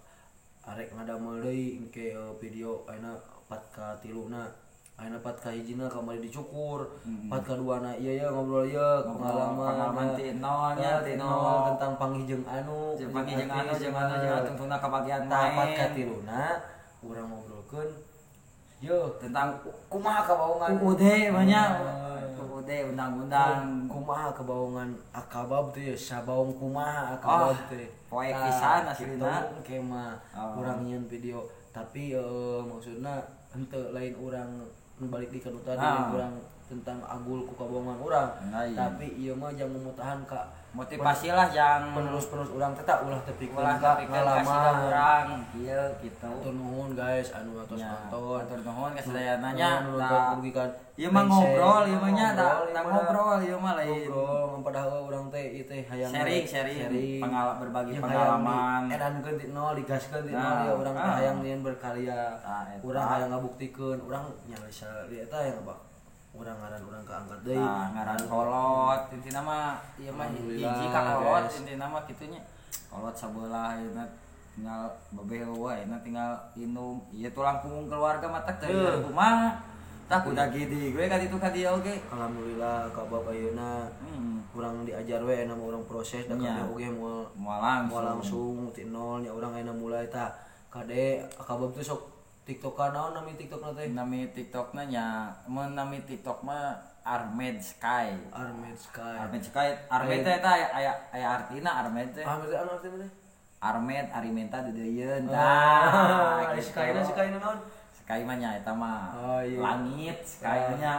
arek ngadamel deui engke video ayeuna 4K3 na ayeuna 4K1 na kamari dicukur 4K2 na ieu ya ngobrol ieu pengalaman ti nol nya ti nol tentang panggih jeung anu jeung panggih jeung anu jeung anu jeung tungtungna kabagian main 4K3 na urang ngobrolkeun yeuh tentang kumaha kabaongan UUD banyak UUD undang-undang kumaha kabaongan akabab teh sabaong kumaha akabab teh poe pisan aslina engke mah urang nyieun video tapi maksudna henteu lain urang balik di ka nu tadi urang tentang agul ku kabohongan urang tapi ieu mah jang mutahan ka motivasi lah jang penerus-penerus urang teh ulah tepikeun ka ngalaman urang kieu kitu. Hatur nuhun guys anu atos nonton. Hatur nuhun ka sadayana nya. Ieu mah ngobrol ieu mah nya da ngobrol ieu mah lain. Ngobrol padahal urang teh ieu teh hayang sharing berbagi pengalaman. Edankeun ti nol digaskeun ti nol ya urang teh hayang nyieun berkarya. Urang hayang ngabuktikeun urang nya bisa eta yang apa? Urang ngaran urang kaangkat deui. Nah, ngaran kolot intina mah ieu mah hiji ka kolot intina mah kitu nya. Kolot sabelah ayeuna tinggal babeh eueuh ayeuna tinggal indung. Ieu tulang punggung keluarga mah teh kumaha. Tah kuda gede gue ka ditu ka dieu oge. Alhamdulillah ka bab ayeuna urang diajar we ayeuna mah urang proses da kabeh oge moal langsung ti nol nya urang ayeuna mulai tah kade ka bab teh sok TikTok naon nami TikTokna teh? Nami TikTokna nya mun nami TikTok mah Armed Sky. Armed Sky. Armed teh eta aya aya artina Armed teh. Armed teh anu artina teh? Armed Arimenta deudeuyeun tah. Sky na naon? Sky mah nya eta mah. Langit sky nya.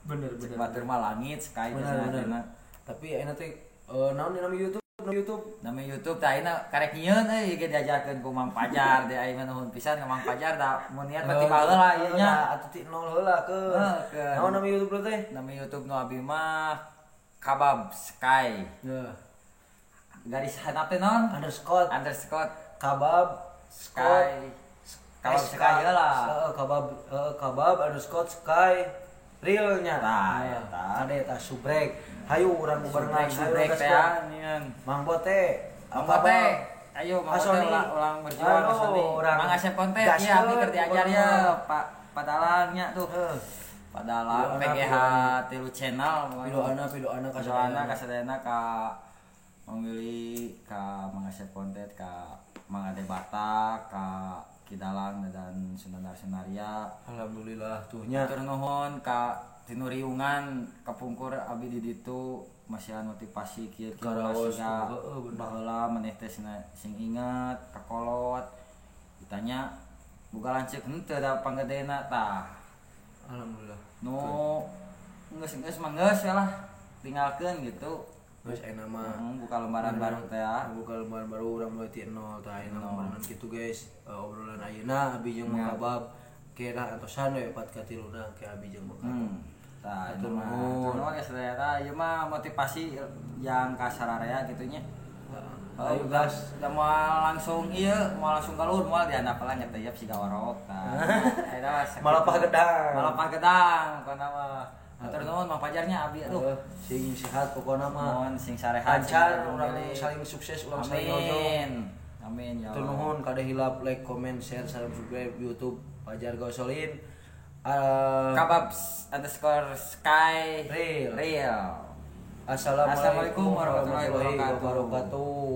Bener bener. Batur mah langit sky bener. Tapi ayeuna teh naon nama YouTube? Nama YouTube teh ayeuna karek nyieun euy ge diajarkeun ku Mang Pajar teh aing mah nuhun pisan ka Mang Pajar da mun niat berarti baheula ieu nya. Atuh ti nol heula keun. Naon nama YouTube teh? Nama YouTube nu abi mah Kabab Sky. Heeh. Garis handap teh naon? Underscore Kabab Sky. Kabab Sky heula. Heeh, kabab underscore Sky realnya. Tah eta. Kade tah subrek. Hayu urang bubarengan subrek teh nian. Mang Bote. Ayo Mang Bote ulang berjuang Sony. Mang Asep konten ya abdi keur diajar ya Pak Padalangnya tuh. Padalang PGH 3 channel. Pidoana kasadayana ka Mang Willy, ka Mang Asep konten, ka Mang Ade Batak, ka Kidalang dan Sunandar Sunaria. Alhamdulillah tuhnya. Hatur nuhun ka tinuriungan kapungkur abi di ditu masihan motivasi kieu kieu siga baheula maneh teh sing inget kakolot ditanya boga lanceuk henteu da panggedena tah. Alhamdulillah. Nu geus mah geus lah tinggalkeun gitu. Geus ayeuna mah buka lembaran baru teh ya. Buka lembaran baru urang mulai ti nol tah ayeuna obrolan kitu guys. Obrolan ayeuna abi jeung Mang Kabab kira antosan we 4 ka 3 na ke abi jeung Mang Kabab. Tah itu mah geus teh ieu mah motivasi yang ka sararea kitu nya. Ayo gas, da moal langsung ieu, moal langsung kaluhur, moal dihandap lah nya teh siga warok tah. Eta mah malapah gedang pokona mah. Hatur nuhun Mang Pajarnya abi aduh. Sing sehat pokona mah. Nuhun sing sarehat. Lancar urang saling sukses urang saling rojo. Amin ya. Hatur nuhun kade hilap like, comment, share, subscribe YouTube Pajar Gosolin. Kabab underscore sky real. Real. Assalamualaikum warahmatullahi wabarakatuh.